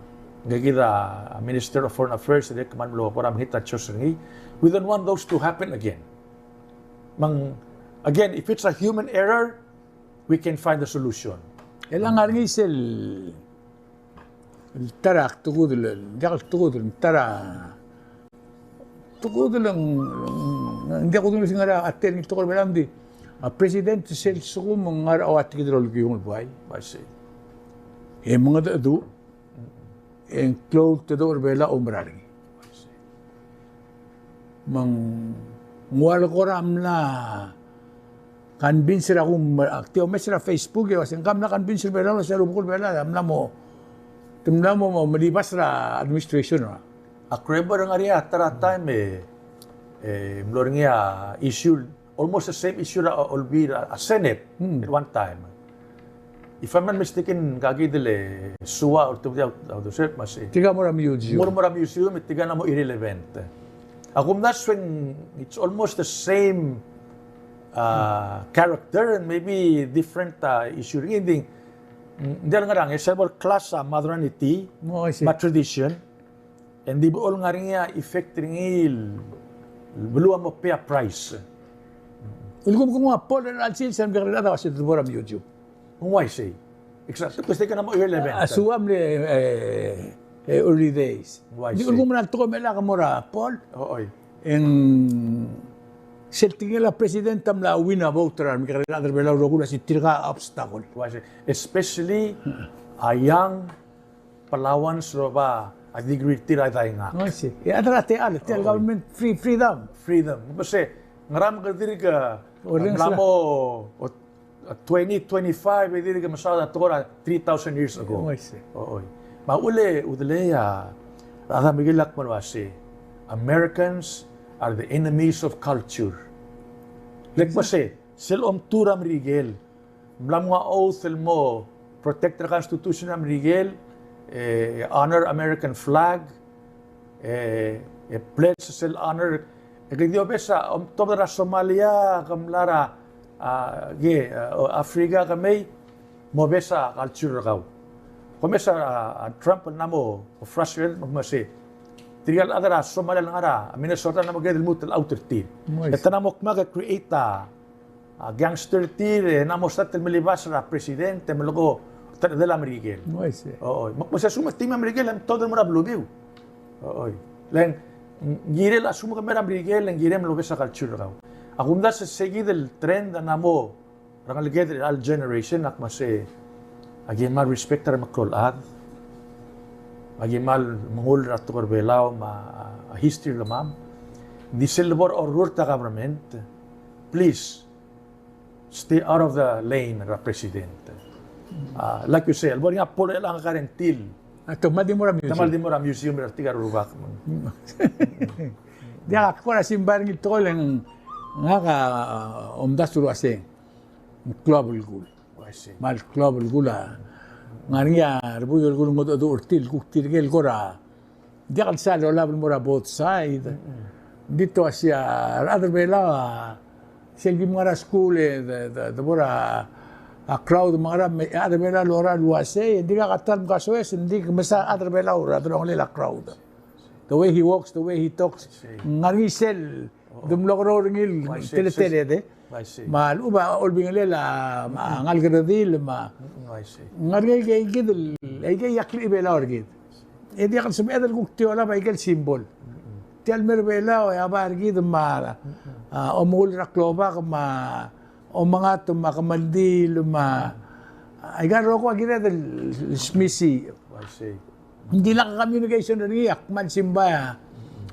ngke kid a Minister of Foreign Affairs, e dirrek el kmal mlo kora mekngit a choice er ngii. We don't want those to happen again. Me ng, again, if it's a human error, we can find a solution. E le ng ngar er ngii sel, el ta er a tekudel, diak el tekudel, ta er a tekudel, ng, ng diak kudengei el ngar er a, a tedei el tekoi er a Belau, ng di a president sel lsekum ng ngar er a ua tia kid el olekiung el buai. I see. E mengedecheduch, e ng klou el tedecheduch er a Belau a oumera er ngii. Me ng ua le kora mla convince er a kumera, ak di omes er a Facebook e uase ng ka mla convince er a Belau el uase a rubekul Belau a mla mo, te mla mo, mo melibas er a administration er a. Ak remember ng ngar er ngii a ta er a time e, e mlo er ngii a issue almost the same issue er a Olbiil er a Senate, hmm, at one time. If I'm not mistaken, ngka kid el Sua or Tebedii a uldesuel, me se. Tirka a mo er a museum. Mo er, mo er a museum, e tirka a mla mo irrelevant. A kumdasu e ng, it's almost the same, uh, character and maybe different, uh, issue. Ng di, ng di a ngerang, e sel bo el clash a modernity, oh, I see, me a tradition. Ng di bo el ngar er ngii a effect er ngii el, el beluu a mo pay a price. Ulekum kmo a Paul er a chelsel, sel mekekerei el chad a uase te bo er a museum. Ng uaisei. Exactly. Because they can mo irrelevant. A Sua a mle, e, e, early days. Ng uaisei. Ng di ulekum er a tekoi me a lak mo er a Paul. O, oi. E ng sel tekingel a president a mla win a vote er a remekekerei el chad er a Belau el rokui el uase tirka a obstacle. Ng uaisei. Especially a young Palauans el oba a degree er tir a daingak. Oh, I see. E a chad er a techall, techall government, free, freedom. Freedom. Me se, ngera me ke dirk mla mo, o, twenty twenty-five, e dirk mesaod a tekoi er a three thousand years ago. Oh, I see. O, oi. Me a uchul e, udelei a, a rechad er a Merikel a kmal uase, Americans are the enemies of culture. Le kmo se, sel omtuu er a Merikel, mla mo oath el mo protect er a Constitution er a Merikel, e, honor American flag, e, e pledge sel honor. E ke di obes a, omtobed er a Somalia, ke mla er a, a, ke, a, Africa ke mei, mobes a culture er kau. Kom mesa, a, a Trump el mla mo frustrate, me se. Tirka el chad er a Somalia el ngar er a Minnesota el mla mo kired el lmuut el out er tir. E te mla mo kmal create a a gangster tir, e ng mo start el melibas er a president, e melekoi a tedei er a Merikel. Oi, se. O, oi. Me, me se a lsekum e te mei a Merikel, e mtobed el mo er a belumiu. O, oi. Le ng kirel a lsekum ke mei er a Merikel, le ng kirem el obes a culture er kau. A kumdasu e se kid el trend a mla mo, er a ngeleked er a generation, ak me se, aki kmal respect er a remeklou el chad. Aki kmal mengull er a tekoi er a Belau me a, a history er kemam. Ng di sel lebo er a orrurt a government, please, stay out of the lane er a president. Ah, like you say, a lebo er ngii a Paul er chelechang a guarantee. A te kmal di mo er a museum. Te kmal di mo er a museum er tirka el rubak. Diak, ak kora simbai er ngii el tekoi el ng, ngak a, ah, omdasu el uase ng klou a belkul. Oh, I see. Me a klou a belkul a ngar er ngii a rebuik el kuk ngodech er tir el kuk tirke el kora Diak el sal olab el mo er a both side. Mm-mm. Ng di te uaisei a rechad er a Belau a sel kim ngar er a skuul e de, de, de bo er a crowd me a ngera me a rechad er a Belau el lorael el uaisei, e ng di kuk a ta el mkasoes, e ng di mesa a rechad er a Belau er a delongelel a crowd. The way he walks, the way he talks. Ng ngar er ngii sel de mlo kerreu er ngii el teleteled e. Me a lechub a olbiil er ngii a ngalek er a redil me a ngar er ngii aike kid el, aike a klechibelau er kid. E diak el sebeched el kuk tia olab aike el symbol. Tia el mei er a Belau e a bai er kid me a, a, omengull er a klobak me a omengat me a kemeldiil me a, aika el rokui a kired el smisichii. Ng di lak a communication er ngii a kmal simbai a,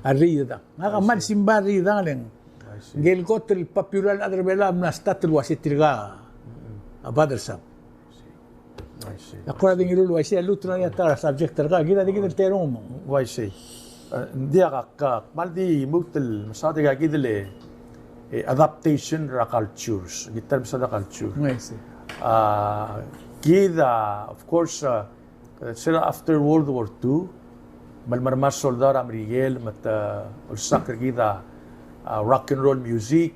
a rriid a. Ngak a kmal simbai a rriid a le ng. I see. Ngike el kot el popular el chad er a Belau a mla start el uase tirka a bothersome. I see. Ak kora di ngiluu el uaisei, a lmuut er ngii a ta er a subject er kau, kid a di kid el terung. Uaisei. Eh, ng diak, ak kmal di lmuut el mesaod aika kid el, eh, adaptation er a cultures. Kid a ta el mesaod a culture. Uaisei. Ah, kid a, of course, ah, se er a after World War Two, me a lebo el mermang a soldau er a Merikel, me te, ah, olsak er kid a, ah, rock and roll music,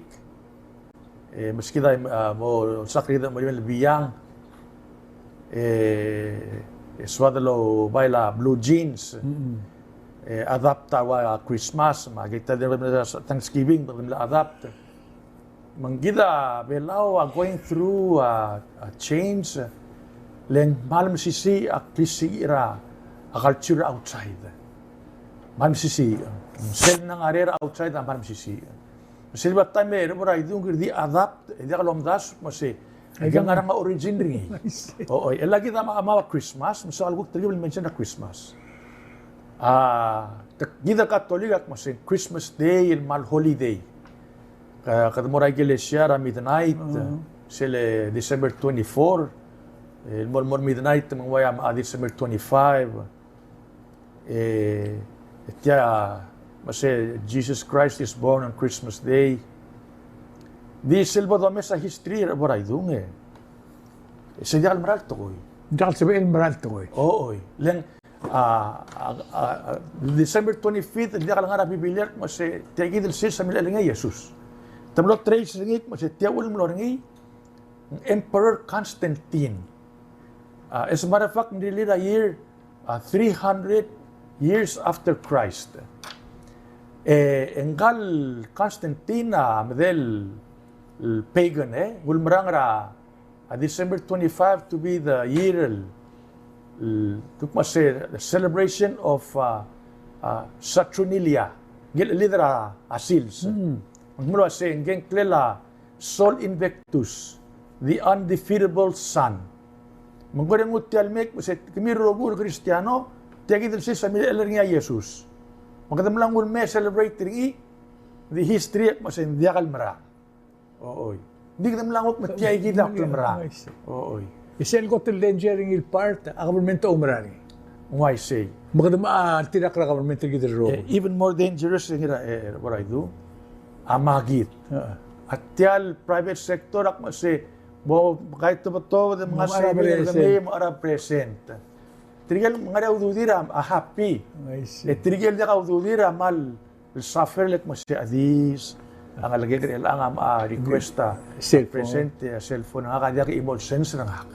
e, meskid a, a, mo olsak er kid a mo er a biang, e, e soad el oba a blue jeans, e, adapt a ua Christmas, me a kid a di Thanksgiving, me te mla adapt. Me ng kid a Belau a going through a, a change, le ng kmal mesisiich a klisiich er a, a culture outside. Kmal mesisiich. Sel ngar er a outside a kmal mesisiich. Sel bo el taem e, er a bo er a idung e ng di adapt, e diak lomdasu, me se, e diak ngar er ngii a origin er ngii. I see. O, o, e le kid a mla, mla Christmas, me se a kuk telkib el mention er a Christmas. A, te, kid a Katolik a kmo se Christmas Day, el kmal holiday. Ke, kede mo er a ikelesia er a midnight, sel December twenty-four, el mo, mo er a midnight, me ng ua a, a December twenty-five. E, e tia, me se Jesus Christ is born on Christmas Day. Di sel bo domes a history er a bo er a idung e. E se diak el mera el tekoi. Diak el sebechel el mera el tekoi. O, oi. Le ng, a, a, a, a, December twenty-fifth, diak el ngar er a Biblia el kmo se tia kid el sils a milechell er ngii a Jesus. Te mlo trace er ngii el kmo se tia uchul el mlo er ngii, Emperor Constantine. A, as a matter of fact, ng rirellii er a year, a, three hundred years after Christ. E, e ngka el Constantine a medal el pagan, e, ng ulemerang er a, a, December twenty-five to be the year el, el, kuk me se, the celebration of, a, a, Saturnalia. Ngii el chelid er a, a sils. Mm. Ng mlo uase ngii a ngklel a Sol Invictus, the undefeatable sun. Me ng kora nguu tia el mei el kmo se kemiu el rokui el Kristiano, tia kid el sils a milechell er ngii a Jesus. Me kede mla nguu el mei e celebrate er ngii, the history a kmo se ng diak el mera. O, oi. Ng di kede mla nguu el kmo tia kid a kmal mera. O, oi. E sel kot el danger er ngii el part, a government a oumera er ngii. Ng uaisei. Me kede mo, a, tir a kora government er kid el rokui. E, even more dangerous er ngii er a, e, what I do. A makit. A. A tia el private sector a kmo se, bo, kai tebetobed e mengasem er kemiu, mo er a present. Tirke el ngar er ngii a ududir a, a happy. I see. E tirke el diak a ududir a kmal el suffer el kmo se a dis, a ngelekek er chelechang a, a request a, cell phone. Present, a cell phone, ngak a diak chimo el sense er ngak.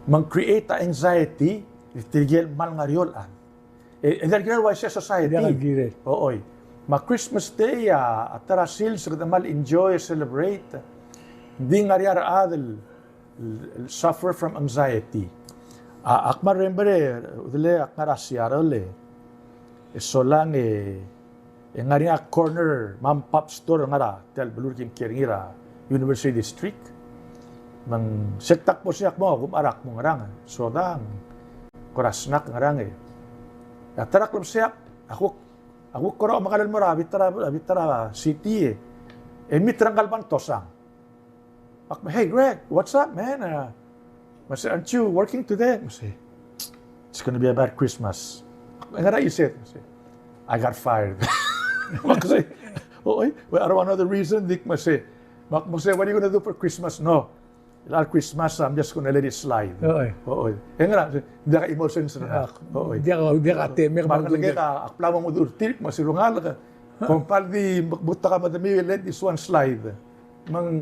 Me ng create a anxiety, e tirke el kmal ngar er eou el chad. E, e diak el kirel el uaisei a society. Diak el kirel. O, oi. Me a Christmas Day, a, a ta er a sils, kede kmal enjoy, celebrate. Ng di ngar er ngii a rechad el, el, el suffer from anxiety. A, ak kmal remember e, udele ak ngar er a Seattle e. E solang e, e ngar er ngii a corner mom and pop store el ngar er a tia el beluu el kim kiei er ngii er a University District. Me ng sel ta kbo er sei ak mo, ak mo ngerang, soda, kora snack ngerang e. A ta er a klebesei ak, ak kuk, ak kuk kora omekall el mo er a bita er a, bita er a city e. E meet er ngka el Bang Tosang. Ak, "Hey, Greg, what's up, man?" Uh, me se, "Aren't you working today?" Me se, "It's gonna be a bad Christmas." "Ngera e isei?" Me se, "I got fired." Me se, "Oh, eh? Well, I don't want another reason." Dik me se, me se, "What are you gonna do for Christmas?" "No, el Christmas, I'm just gonna let it slide." Oi. Oi. E ngera, diak a emotions er ngak. Oi. Diak, diak a temek. Me a ngelekek a, ak bla mo nguu a ultuil, me se, "Rengalek, kom kmal di, me, me te kmo de me let this one slide." Me ng,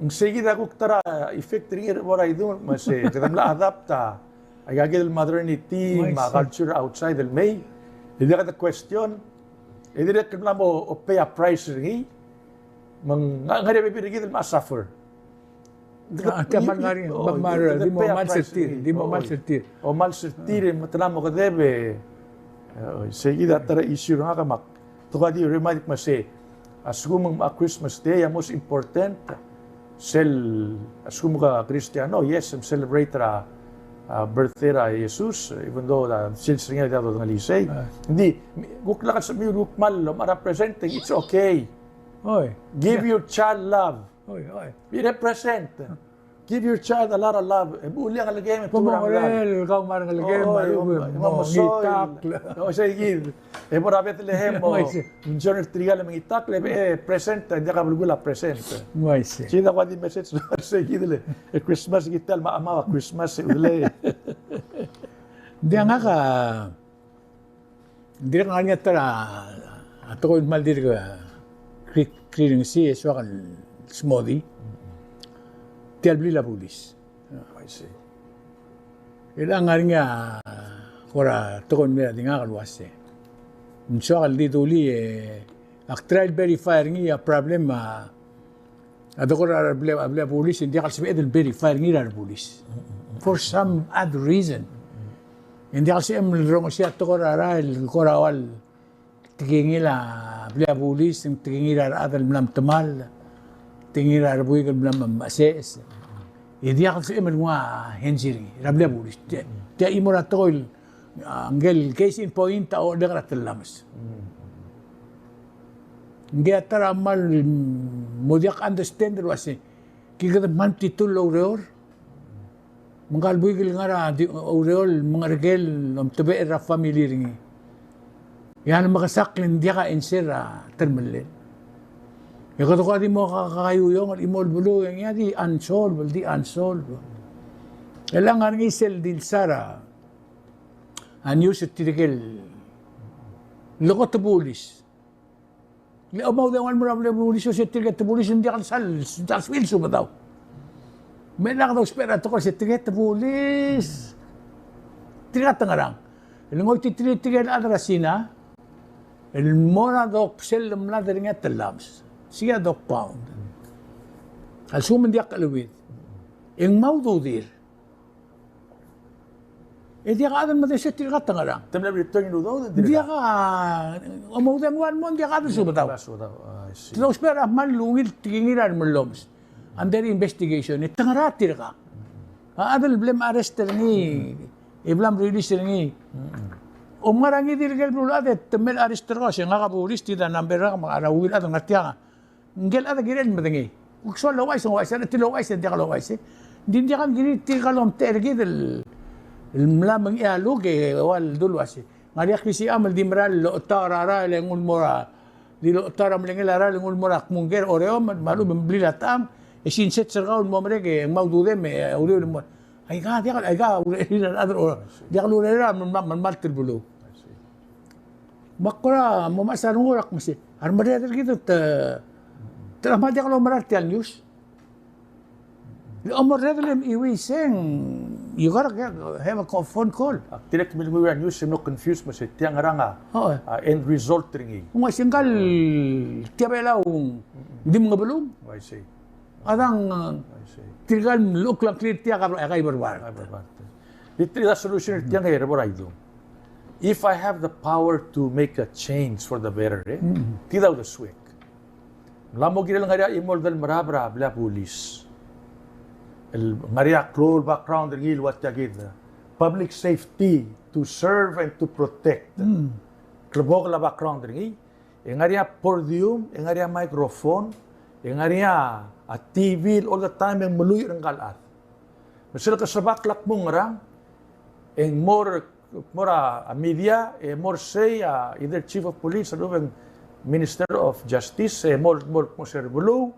ng sei kid a kuk ta er a effect er ngii er a bo er a idung, me se, kede mla adapt a, aika kid el modernity, me a culture outside el mei, e diak de question, e dirrek el mla mo, o pay a price er ngii, me ng, ngar er ngii a bebil er kid el mla suffer. A, tia kmal ngar er ngii, o, me ng, di mo kmal sel tir, di mo kmal sel tir. O kmal sel tir, me te mla mo kedeb e, o, sei kid a ta er a issue er ngak me ak Te ko di remind me se, a lsekum ng a Christmas Day a most important, sel, a lsekum ke Kristiano, yes, me celebrate er a, a birthday er a Jesus, even though a sils er ngii a diak dodengelii sei. Ng di, kuk lak el sebechemiu el kuk kmal omechar a present, it's okay. Oi. Give your child love. Oi, oi. Be represent. Give your child a lot of love. E bo lia ngelekem, e bo mo ngerel, kau mo ngerel, oi, mo ngitakl. Oi, sei kid. E bo er a Bethlehem, o, oi, sei. Ng journey er tirka el mengitakl, e, e, present, e diak a belkul a present. Oi, sei. Sei a kuk di message, sei kid el, e Christmas, kid el mla mo a Christmas, e udle. Ng di ngak a, ng dirrek el ngar er ngii a ta er a, a tekoi el kmal dirk, kri-, krirengesii e soak el smodii. Tia el blil a bulis. I see. E le ng ngar er ngii a kora tekoi el mei er a di ngak el uase, ng soak el di dulii e ak try el verify er ngii a problem a, a dekor er a blil, a blil a bulis, e ng diak el sebeched el verify er ngii er a rebulis. For some odd reason. E ng diak el sebechem el rongesii a tekoi er a rael el kora ua el tekingir a blil a bulis, tekingir a rechad el mla metemall, tekingir a rebuik el mla meseches. E diak el sebechem el nguu a henzi er ngii er a blil a bulis. Tia, tia chimo er a tekoi el, a, ngike el case in point a ochellek er a tellames. Ngii a ta er a kmal mo diak understand el uase, ki kede kmal metitur el oureor. Me ngka el buik el ngar er a di, oureor el mengereker el omtebechel er a family er ngii. E a lemekesakl e ng diak a answer er a telemellel. E kede ko a di mo ka, kaiuiong el chimo el beluu e ngii a di unsolved, di unsolved. E le ng ngar er ngii sel di lsa er a news er tirke el lekot el bulis. Le omaudengua el mo er a blil a bulis, se tirke el bulis ng diak el sal, diak el sebechir el subedau. Me lak dousbech er a tekoi se tirke el bulis. Tirka te ngerang. El ngoititerir tirke el chad er a Sina el mo er a dok, sel lemlad er ngii a tellames. Sei a dok pound. A lsekum ng diak cheleuid, e ng mo ududir. E diak a chad el medengei se tirka te ngerang. Te mla return el udoud e ng diak a, omaudengua el mo, ng diak a chad el subedau. Subedau, I see. Te dousbech er a kmal ungil tekingir a remellomes under investigation. E te ngar er a tirka. A chad el bla me-arrest er ngii, e bla me-release er ngii. Om ngar er ngii di el ker el beluulechad e te mle arrest er kau, se ngak a bulis, tia a number er ngak, me a ungil chad el ngar tiang. Ngike el chad a kirel el medengei. Kuk soal el ouchais, ng ouchais, a tir el ouchais, ng diak el ouchais. Ng di ng diak a kirir tirka el omtechei er kid el, el mla mengchei a luk e ua el dul uase, ngar er ngii a klisicham el di mera el ochetaol er a rael e nguu el mo er a, di ochetaol er a melengel a rael e nguu el mo er a kmungker, Oreor, me a lechub e ng blil a techang, e sinset er kau el mo merek e ng mo ududem e uriul el mo. Aika, diak, aika, urerir a rechad, diak el urerir a melemalt el beluu. Me ak kora mo mechas a renguk e ak mesa, a remerreder er kid te, te kmal diak lomerar tia el news. Le omerreder e mechiuii se ng, you gotta get, have a co-, phone call. Ak dirrek el milengui er a news e mlo confuse me se tiang ngerang a, a end result er ngii. Ng uaisei ngka el tia Belau ng di mengebelung. Uaisei. A dang, I see, tirka el llechukl a ngklir tia ka, ka iberbart. Ka iberbart. Di tia a solution er tiang e, Rebo er a Idung. If I have the power to make a change for the better, e? Tia a uldesuek. Ng mla mo kirel ngar er ngii a chimo el delmerael er a blil a bulis. El ngar er ngii a klou el background er ngii el ua tia kid, public safety, to serve and to protect. Klebokel a background er ngii. E ngar er ngii a podium, e ngar er ngii a microphone, e ngar er ngii a T V all the time e ng meluich er ngka el chad. Me sel kesebakl a kmo ngerang, e ng mo er, mo er a media, e mo er sei a either chief of police, a lechub e ng Minister of Justice, e mo, mo, mo er sei er a beluu,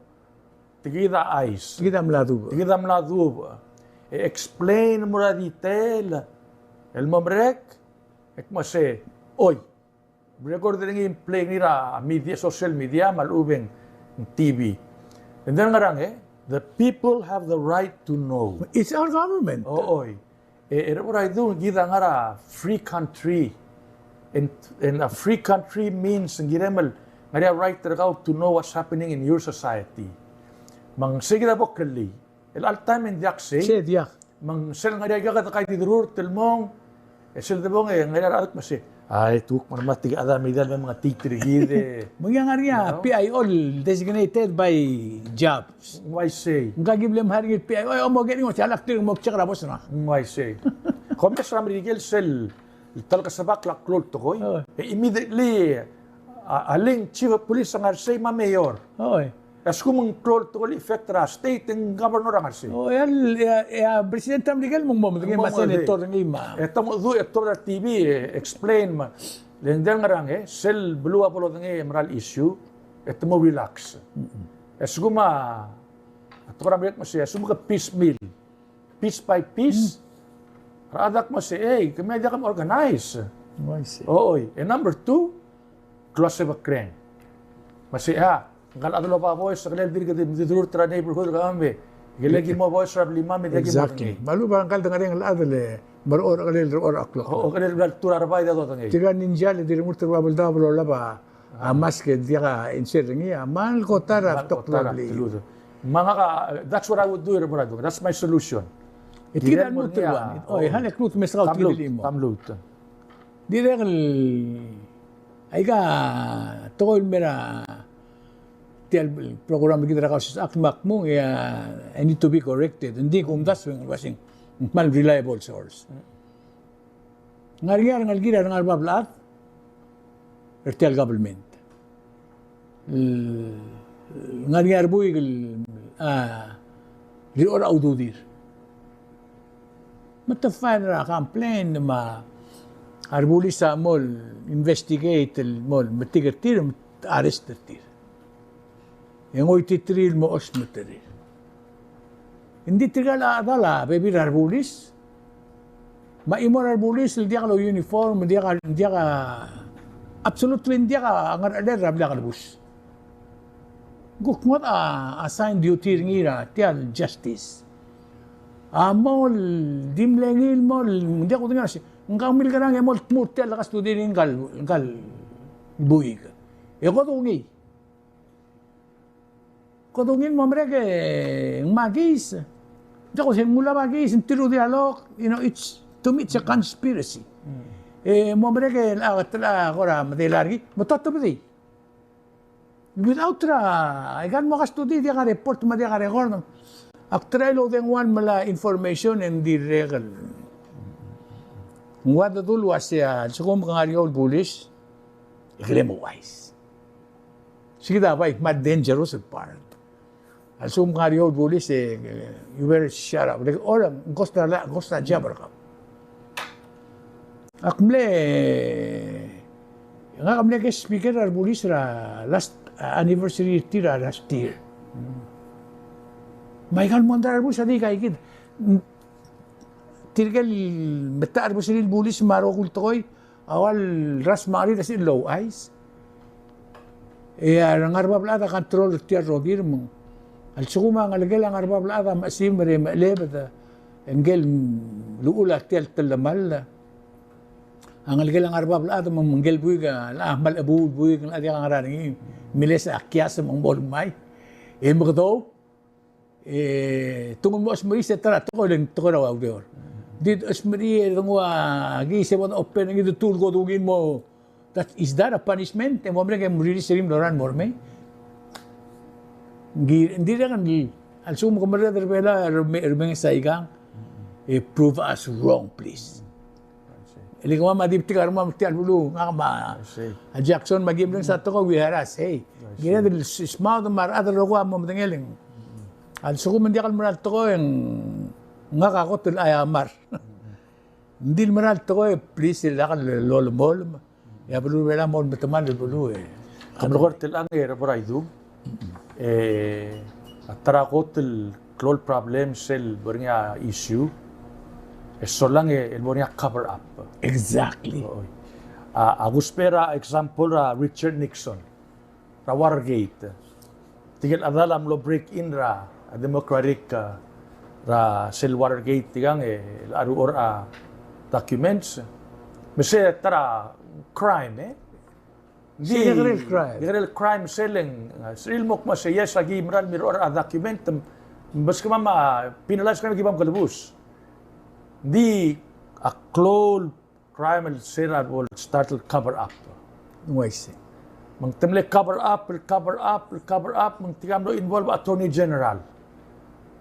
tia kid a chais. Tia kid a mla dubech. Tia kid a mla dubech. E explain el mo er a detail el mo merek, e kmo sei, oi, record er ngii e ng play er ngii er a media, social media, me a lechub e ng T V. And then ngerang, e, the people have the right to know. It's our government. O, oi. E, e, Rebo er a Idung, kid a ngar er a free country. And, and a free country means, ng kirem el, ngar er ngii a right er kau to know what's happening in your society. Me ng sei kid a bo kllii. El all time e ng diak sei. Sei diak. Me ng sel ngar er ngii a ika kede kaididururt el mong, e sel debong e ngar er ngii a rechad el kmo sei, Ai, tuk, me a rematik a chad a medal me ng tir kid e. Me ng ngar er ngii a P I O designated by jobs. Ng uaisei. Ng ka ki bla mhire er ngii el P I O, e, mo ker er ngii, mo tia el ak tir mo check er a bos er ngak. Ng uaisei. Kom mes er a Merikel sel, ta el kesebakl a klou el tekoi. Oh. E immediately, a, a link chief of police a ngar er sei me a mayor. Oh. E a lsekum ng klou el tekoi el effect er a state e ng governor a ngar er sei. O, e a, e a, e a president er a Merikel me ng mo medengei me a senator er ngii me a. E te mo du, e te mo er a T V, e, explain me. Le ng diak el ngerang, e, sel beluu a bo lodengei e mera el issue, e te mo relax. Mm-mm. E a lsekum a, a tekoi er a Merikel me sei, a lsekum ke piecemeal. Piece by piece. Hmm. A rechad a kmo se, ei, kemiu a diak kom organize. Oh, I see. Oi, e number two, klou a sebekreng. Me sei, a, ngka el chad el oba voice, a kelel dirk di, di dururt er a neighborhood, kemam e, kelel ki mo voice er a blimam, me diak ki mo. Exactly. Me a lechub a ngka el dengerenger el chad el, me a rechor, a kelel rechor a klok. O, kelel bla el tur a rebai e dodengei. Tirka el ninja el di remurt er a bab el daob el olab a A mask e diak a insert er ngii, a mal kot er a betok el bli. Me ngak a, that's what I would do, Reverend. That's my solution. E tia kid a lmuut el one. Oi, hal e kuk mesa kau tia kid el chimo. Dirrek el, aika, tekoi el mera, tia el program kid er a Kausisechakl me ak mong, e, I need to be corrected. Ng di kumdasu e ng uasei ng kmal reliable source. Ng ngar er ngii a rengelekir a rengar er bab el chad er tia el government. Ng ngar er ngii a rebuik el, a, rirechorech a ududir. Me te file er a complaint me a rebulis a mo investigate el mo metik er tir, me te arrest er tir. E ng oititerir el mo osmeterir. Ng di tirka el chedal a bebil er a rebulis. Me a chimo er a rebulis el diak el uniform, diak a, diak a, absolutely diak a ngerchelel er a blil a kelebus. Ng kuk ngodech a assign duty er ngii er tia el justice. A mo di mle ngii el mo, ng diak kudengei er sei. Ng kau milkerang e mo tmuu er tia el custody er ngii ngka el, ngka el buik. E kodungii. Kodungii el mo merek e ng mo case. Diak kudengei, ng ulab a case, ng tir a dialog, you know, it's, to me it's a conspiracy. E mo merek e a, a, kora medal er ngii, me te otobedii. Without er a, aika el mo custody, diak a report me a diak a record. Ak try el oudengua el melai a information e ng dirrek el. Ng ua dedu el uasei a lsekum ke ngar er eou el bulis, e ke le mo ouchais. Sei kid a bai kmal dangerous el part. A lsekum ke ngar er eou el bulis e, you better shut up. Like, or, ng cost a la, ng cost a job er kau. Ak mle, ngak a mle guest speaker er a rebulis er a last, uh, anniversary er tir er a last year. Me aika el mondai er a rebulis a di aika kid. Tirke el meta er a rebulis me a rokui el tekoi, a ua el rasmecherir a sel louchais. E a rengar er bab el chad a control er tia el rokir me ng. A lsekum a ngelekel a ngar er bab el chad a mechesimer e mechelebed, e ngike el uchul a tia el telemall. A ngelekel a ngar er bab el chad me ng, ngike el buik a, a kmal chebuul el buik, a diak a ngerang er ngii, miles a kias me ng mo lemai. E mekedou, e, te nguu el mo chesmerii se ta er a tekoi el, tekoi er a ureor. Di chesmerii e de nguu a kiis e bo dopen er ngii, de tuu el kodungii el mo, that, is that a punishment? E mo merek e mo release er ngii el mo er a, mo er mei. Ng di, ng dirrek el, a lsekum ke merreder er a Belau, er a me, er a menges aikang, e prove us wrong, please. E le kemam a di betik a rengmam er tia el beluu, ngak me a Jackson me a Gimleng sa tekoi, we harass, hey. Kired el s-, smaod me a rechad el rokui a mo medengei el ng. A lsekum ng diak el mera el tekoi e ng, ngak a kot el aiamar. Ng di el mera el tekoi, please, e lak lolemolem. E a beluu er a Belau a mo metemall el beluu, e. Ke melekoi er tiang, e, Reverend Idub. E, a ta er a kot el klou el problem sel bo er ngii a issue, e solang e, el bo er ngii a cover up. Exactly. Oi. A, a kusbech er a example er a Richard Nixon, er a Watergate. Tirke el chedal a mlo break in er a, a Democratic, a, er a sel Watergate, tirkang e, el cherechar a documents. Me se ta er a crime, e. Di, se kekerei el crime. Kekerei el crime sel ng, a, sel mo kmo se yes, aki mera el mirechorech a document, me beskemam a penalize er kemam e aki bam kelebus. Di a klou el crime el se er a bo el start el cover up. Ng uaisei. Me ng te mle cover up, el cover up, el cover up, me ng tirka a mlo involve Attorney General.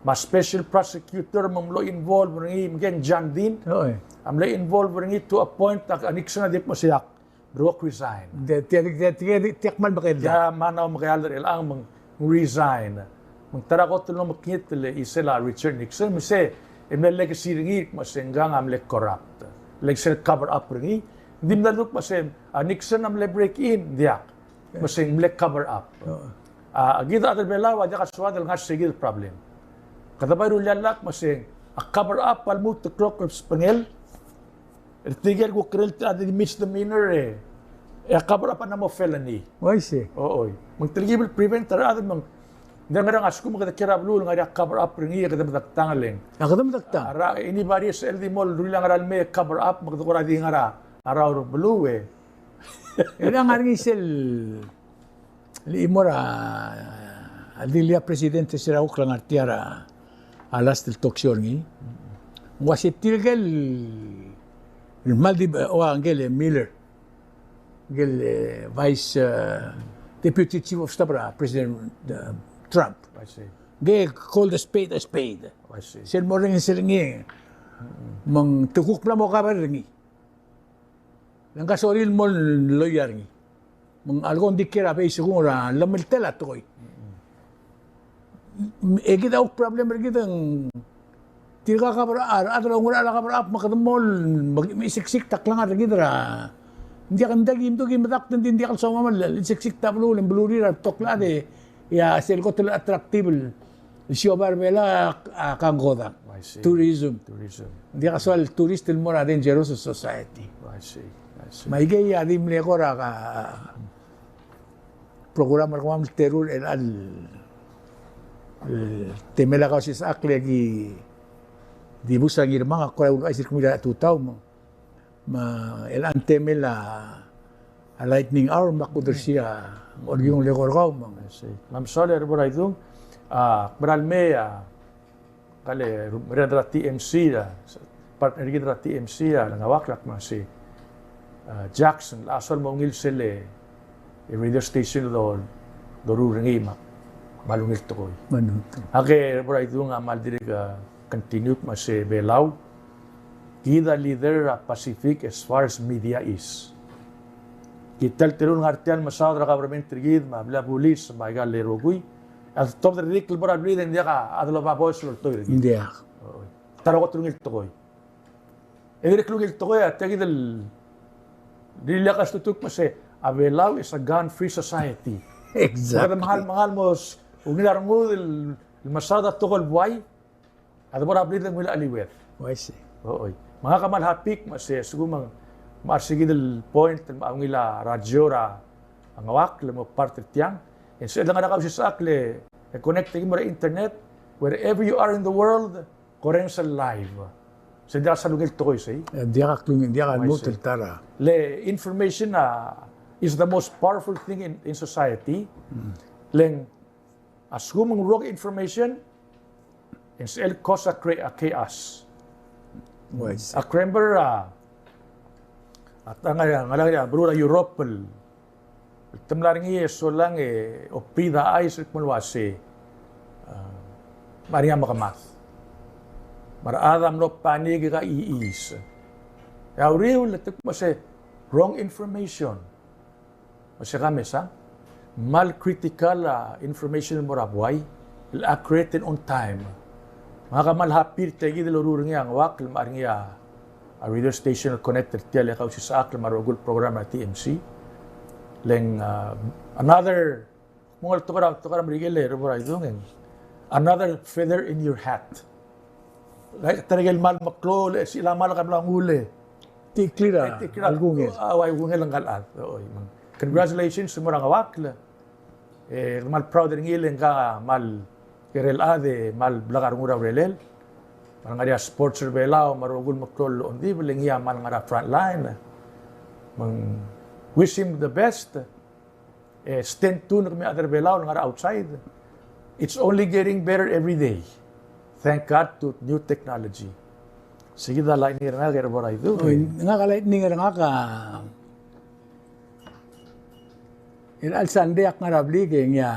Me a special prosecutor me ng mlo involve er ngii, me ng John Dean. Oi. A mle involve er ngii to a point a Nixon a di kmo sei ak, bro, ak resign. Tia, tia, tia, tia, tia kmal mekeald. Tia mla mekeald er chelechang me ng resign. Me ng ta er a kot el mlo mekngit el chisel a Richard Nixon, me se, e mle legacy er ngii, me se ngkang a mle corrupt. Le sel cover up er ngii, ng di mla duk me se, a Nixon a mle break in, diak. Me se ng mle cover up. Oo. A, kid a chad er Belau a diak a soad el ngar er se kid el problem. Kede bai rullii a llach me se, a cover up a lmuut el klok el sbengel, er tirke el kuk kirel a di misdemeanor e, e a cover up a mla mo felony. Uaisei. Oi. Me ng telkib el prevent er a rechad me ng, ng di ngerang a lsekum kede kiei er a beluu el ngar er ngii a cover up er ngii e kede medektang e le ng. A kede medektang. A ra, anybody el di mo rullii a ngar er a lemei e cover up, me kede kora di ngar er a, a rechad er a beluu e. E le ngar er ngii sel el chimo er a, a di le a president er se er a kuk klengar er tia er a, a last el talk show er ngii. Ng uase tirke el, el kmal di, ua ngike el Miller, ngike el, eh, vice, eh, deputy chief of staff er a President, eh, Trump. I see. Ngike call the spade a spade. I see. Sel mo er ngii, sel ngii. Me ng te kuk mla mo cover er ngii. Le ng ka sorir el mo loia er ngii. Me ng a leko ng di kiei er a base e kung er a llemeltel a tekoi. E kid a kuk problem er kid e ng tirka cover, a rechad el oungerachel a cover up me kede mo, me, me siksik a klengar er kid er a. Ng diak, ng diak, ng diak medakt, ng di, ng diak el soam el siksik a beluu, le ng belurir a betok el chad e, ia, sel kot el attractive el siobai er Belau a, a kangkodang. I see. Tourism. Tourism. Ng diak a soal tourist el mo er a dangerous society. I see. I see. Me aikei a di mle kora ka program er kemam el teru er chelecha el, el temel a Kausisechakl e ki dibus a Ngirmang a kora uluuchais er kemiu er a tutau me Me el temel a, a lightning hour me ak uldersii a Oregiong el eko er kau me ng. I see. Me a mesaul e Reboraidung, a, mera el mei a, kale, mereng er a T M C, a, partner er kid er a T M C, a, Ngeuakl a kmo se, a, Jackson, a soal mo ungil sel, e, radio station el do, doruul er ngii me ak kmal ungil tekoi. Ak e Reboraidung a kmal dirrek, a, continue me se Belau. Kid a leader er a Pacific as far as media is. Kid a teru el ngar tia el mesaod er a government er kid, me a blil a bulis, me aika el rokui. A tobed er tirke el bo er a blid e ng diak a, a di loba boes el oltoir er kid. Ng diak. Oi. Ta er a kot el ungil tekoi. E dirrek el ungil tekoi a tia kid el, di lak a stutuk me se, a Belau is a gun-free society. Exactly. Kede mengal, mengal mo s-, ungil a rengud el, el mesaod a tekoi el buai, a debo er a blid e ng ungil a cheliued. Oh, I see. Oi. Me ngak a kmal happy me se, a lsekum ng, me a re se kid el point, me a ungil a radio er a Ngeuakl el mo part er tiang. E ng sebeched el ngar er a Kausisechakl e connect er kemiu er a internet, wherever you are in the world, Korrenges el live. Se diak a soal ungil tekoi sei. E, diak a klungel, diak a lmuut el ta er a. Le information a, is the most powerful thing in, in society. Mm. Le ng, a lsekum ng wrong information, e ng sebechel cause a cra-, a chaos. Oh, I see. Ak remember a, a ta ngar er a, ngar er a beluu er a Europe el Te mla er ngii e solang e opiid a chais el kmo el uase, a, me a ngar er ngii a mekemad. Me a rechad a mlo panic e ka chiis. E a uriul e te kmo se wrong information. Me se ka mesang, kmal critical a information el mo er a buai, el accurate and on time. Me ngak a kmal happy er tia kid el loruul er ngii a Ngeuakl, me a ngar er ngii a, a radio station el connect er tia el Kausisechakl me a rokui el program er a T M C. Le ng, a, another, mo ngeltengat er a, ngeltengat er a Merikel e Reboraidung, e ng another feather in your hat. Like, ta er a ikel kmal meklou, le, sel kmal kmal nguu le. Tia el clear a, tia el clear a, a kungel. A, ua kungel ngka el chad. Oi, me ng congratulations el mo er a Ngeuakl. E, kmal proud er ngii le ngka a kmal kekerei el chad e kmal blak a rengul a urerel. Me a ngar er ngii a sports er Belau, me a rokui el meklou el ongdibel, le ngii a kmal ngar er a front line. Me ng wish him the best. E, stay tuned kemiu el chad er Belau el ngar er a outside. It's only getting better every day. Thank God to new technology. Sei kid a lightning er ngak er a Boraidung. Oi, ngak a lightning er ngak a, er a chelecha el Sunday ak ngar er a blik e ngii a,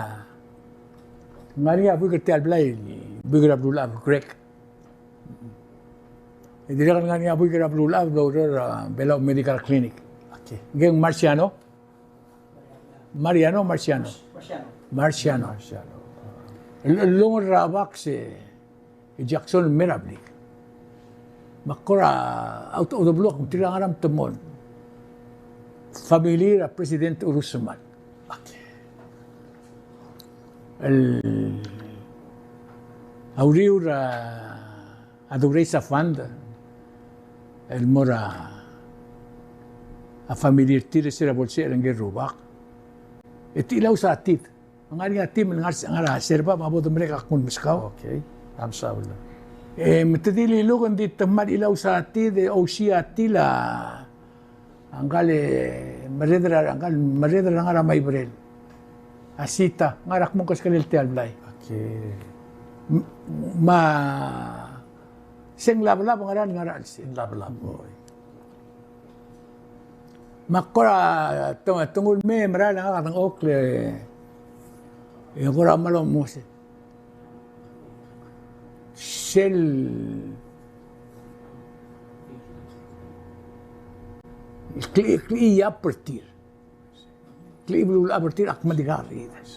ngar er ngii a buik er tia el blai, buik er a Beluulechab, Greg. E dirrek el ngar er ngii a buik er a Beluulechab el oureor er a Belau Medical Clinic. Okay. Ngii a Marciano. Mariano, Marciano. Marciano. Marciano. Marciano. El, el longel er a baks e Jackson el mei er a blik. Me ak kora out, out of the blue, ak tir a ngar er a temon. Family er a President Urusemal. Okay. El, a uriul er a a do raise a fund el mo er a, a family er tir e se er a bo lsecher er ngike el rubak. E te chilaus a tid. Ngar er ngii a team el ngar, ngar er a Serba me a bo de merek a kmo ng meskau. Okay. A mesaul. E me te di liluk e ng di te kmal chilaus a tid e ousiii a til a ngka el merreder er a, ngka el merreder er a ngar er a Maiberel. A Sita, ngar er a kmo ng keskelel tia el blai. Okay. M-, me a se ng Lablab, ngar er a, ngar er a chelsel. Lablab, oi. Me ak kora te-, tengul mei e merael e ngak a dengchokl e, e kora mlo mo se sel kle-, klechibeluulechab er tir. Klechibeluulechab er tir, ak medikar er kid.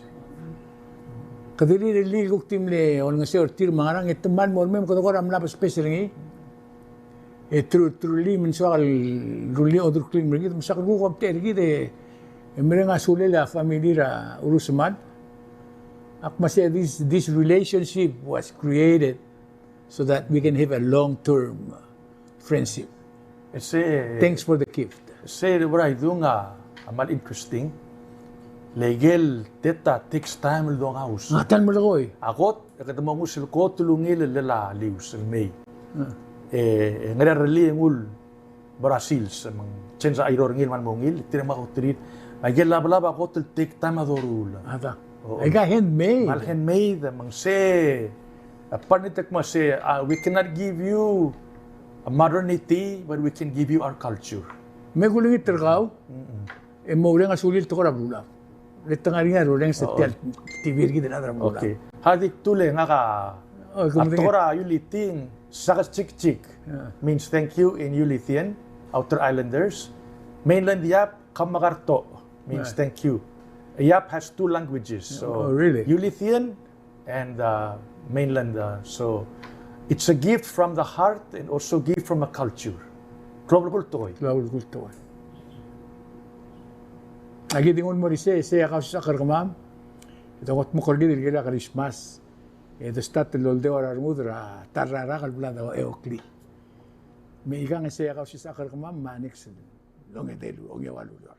Kede rirellii el kuk di mle olengeseu er tir me a ngerang, e te kmal mo remei me kede kora mla bespes er ngii. E te ru-, te rullii me ng soak el rullii a odureklii el mer kid, me soak el kuk omtechei er kid e mereng a sulel a family er a Urusemal. Ak kmo se this, this relationship was created so that we can have a long-term friendship. E se, thanks for the gift. Se er a Boraidung a, a kmal interesting. Le ikel teta takes time el dongaus. A ta el melekoi. A kot, e kede mo nguu sel kot el ungil el lel a lius el mei. Ah. E, e ngar er a rellii e nguu el Brazil, se me ng change a iror ngii el kmal mo ungil, tir a mo kot er tir. A ikel Lablab a kot el take time a doruul. A ta. Oo. Aika handmade. Kmal handmade, me ng se, a part er ngii te kmo se, ah, we cannot give you a modernity, but we can give you our culture. Me kulengit er kau, mm-mm, e mo oureng a sulir tekoi er a beluulechad. Le te ngar er ngii a roleng se tia el T V er kid el chad er a beluulechad. Okay. Hadik tu le ngak a, a tekoi er a Ulithi, sakes chikchik, yeah, means thank you in Ulithi, Outer Islanders. Mainland Yap, kamakarto means, yeah, thank you. Yap has two languages. So, oh, really? Ulithi and, uh, mainland. Uh, so it's a gift from the heart and also gift from a culture. Klou el kultekoi. Klou el kultekoi. Aki di nguu el mo er isei, sei a Kausisechakl er kemam. E te kot mo er kid el kirel a Krismas. E de start el oldeu a rengud er a ta er a rak el bla de eoklii. Me ikang e sei a Kausisechakl er kemam me a next el ongedei el, ongeuang el ureor.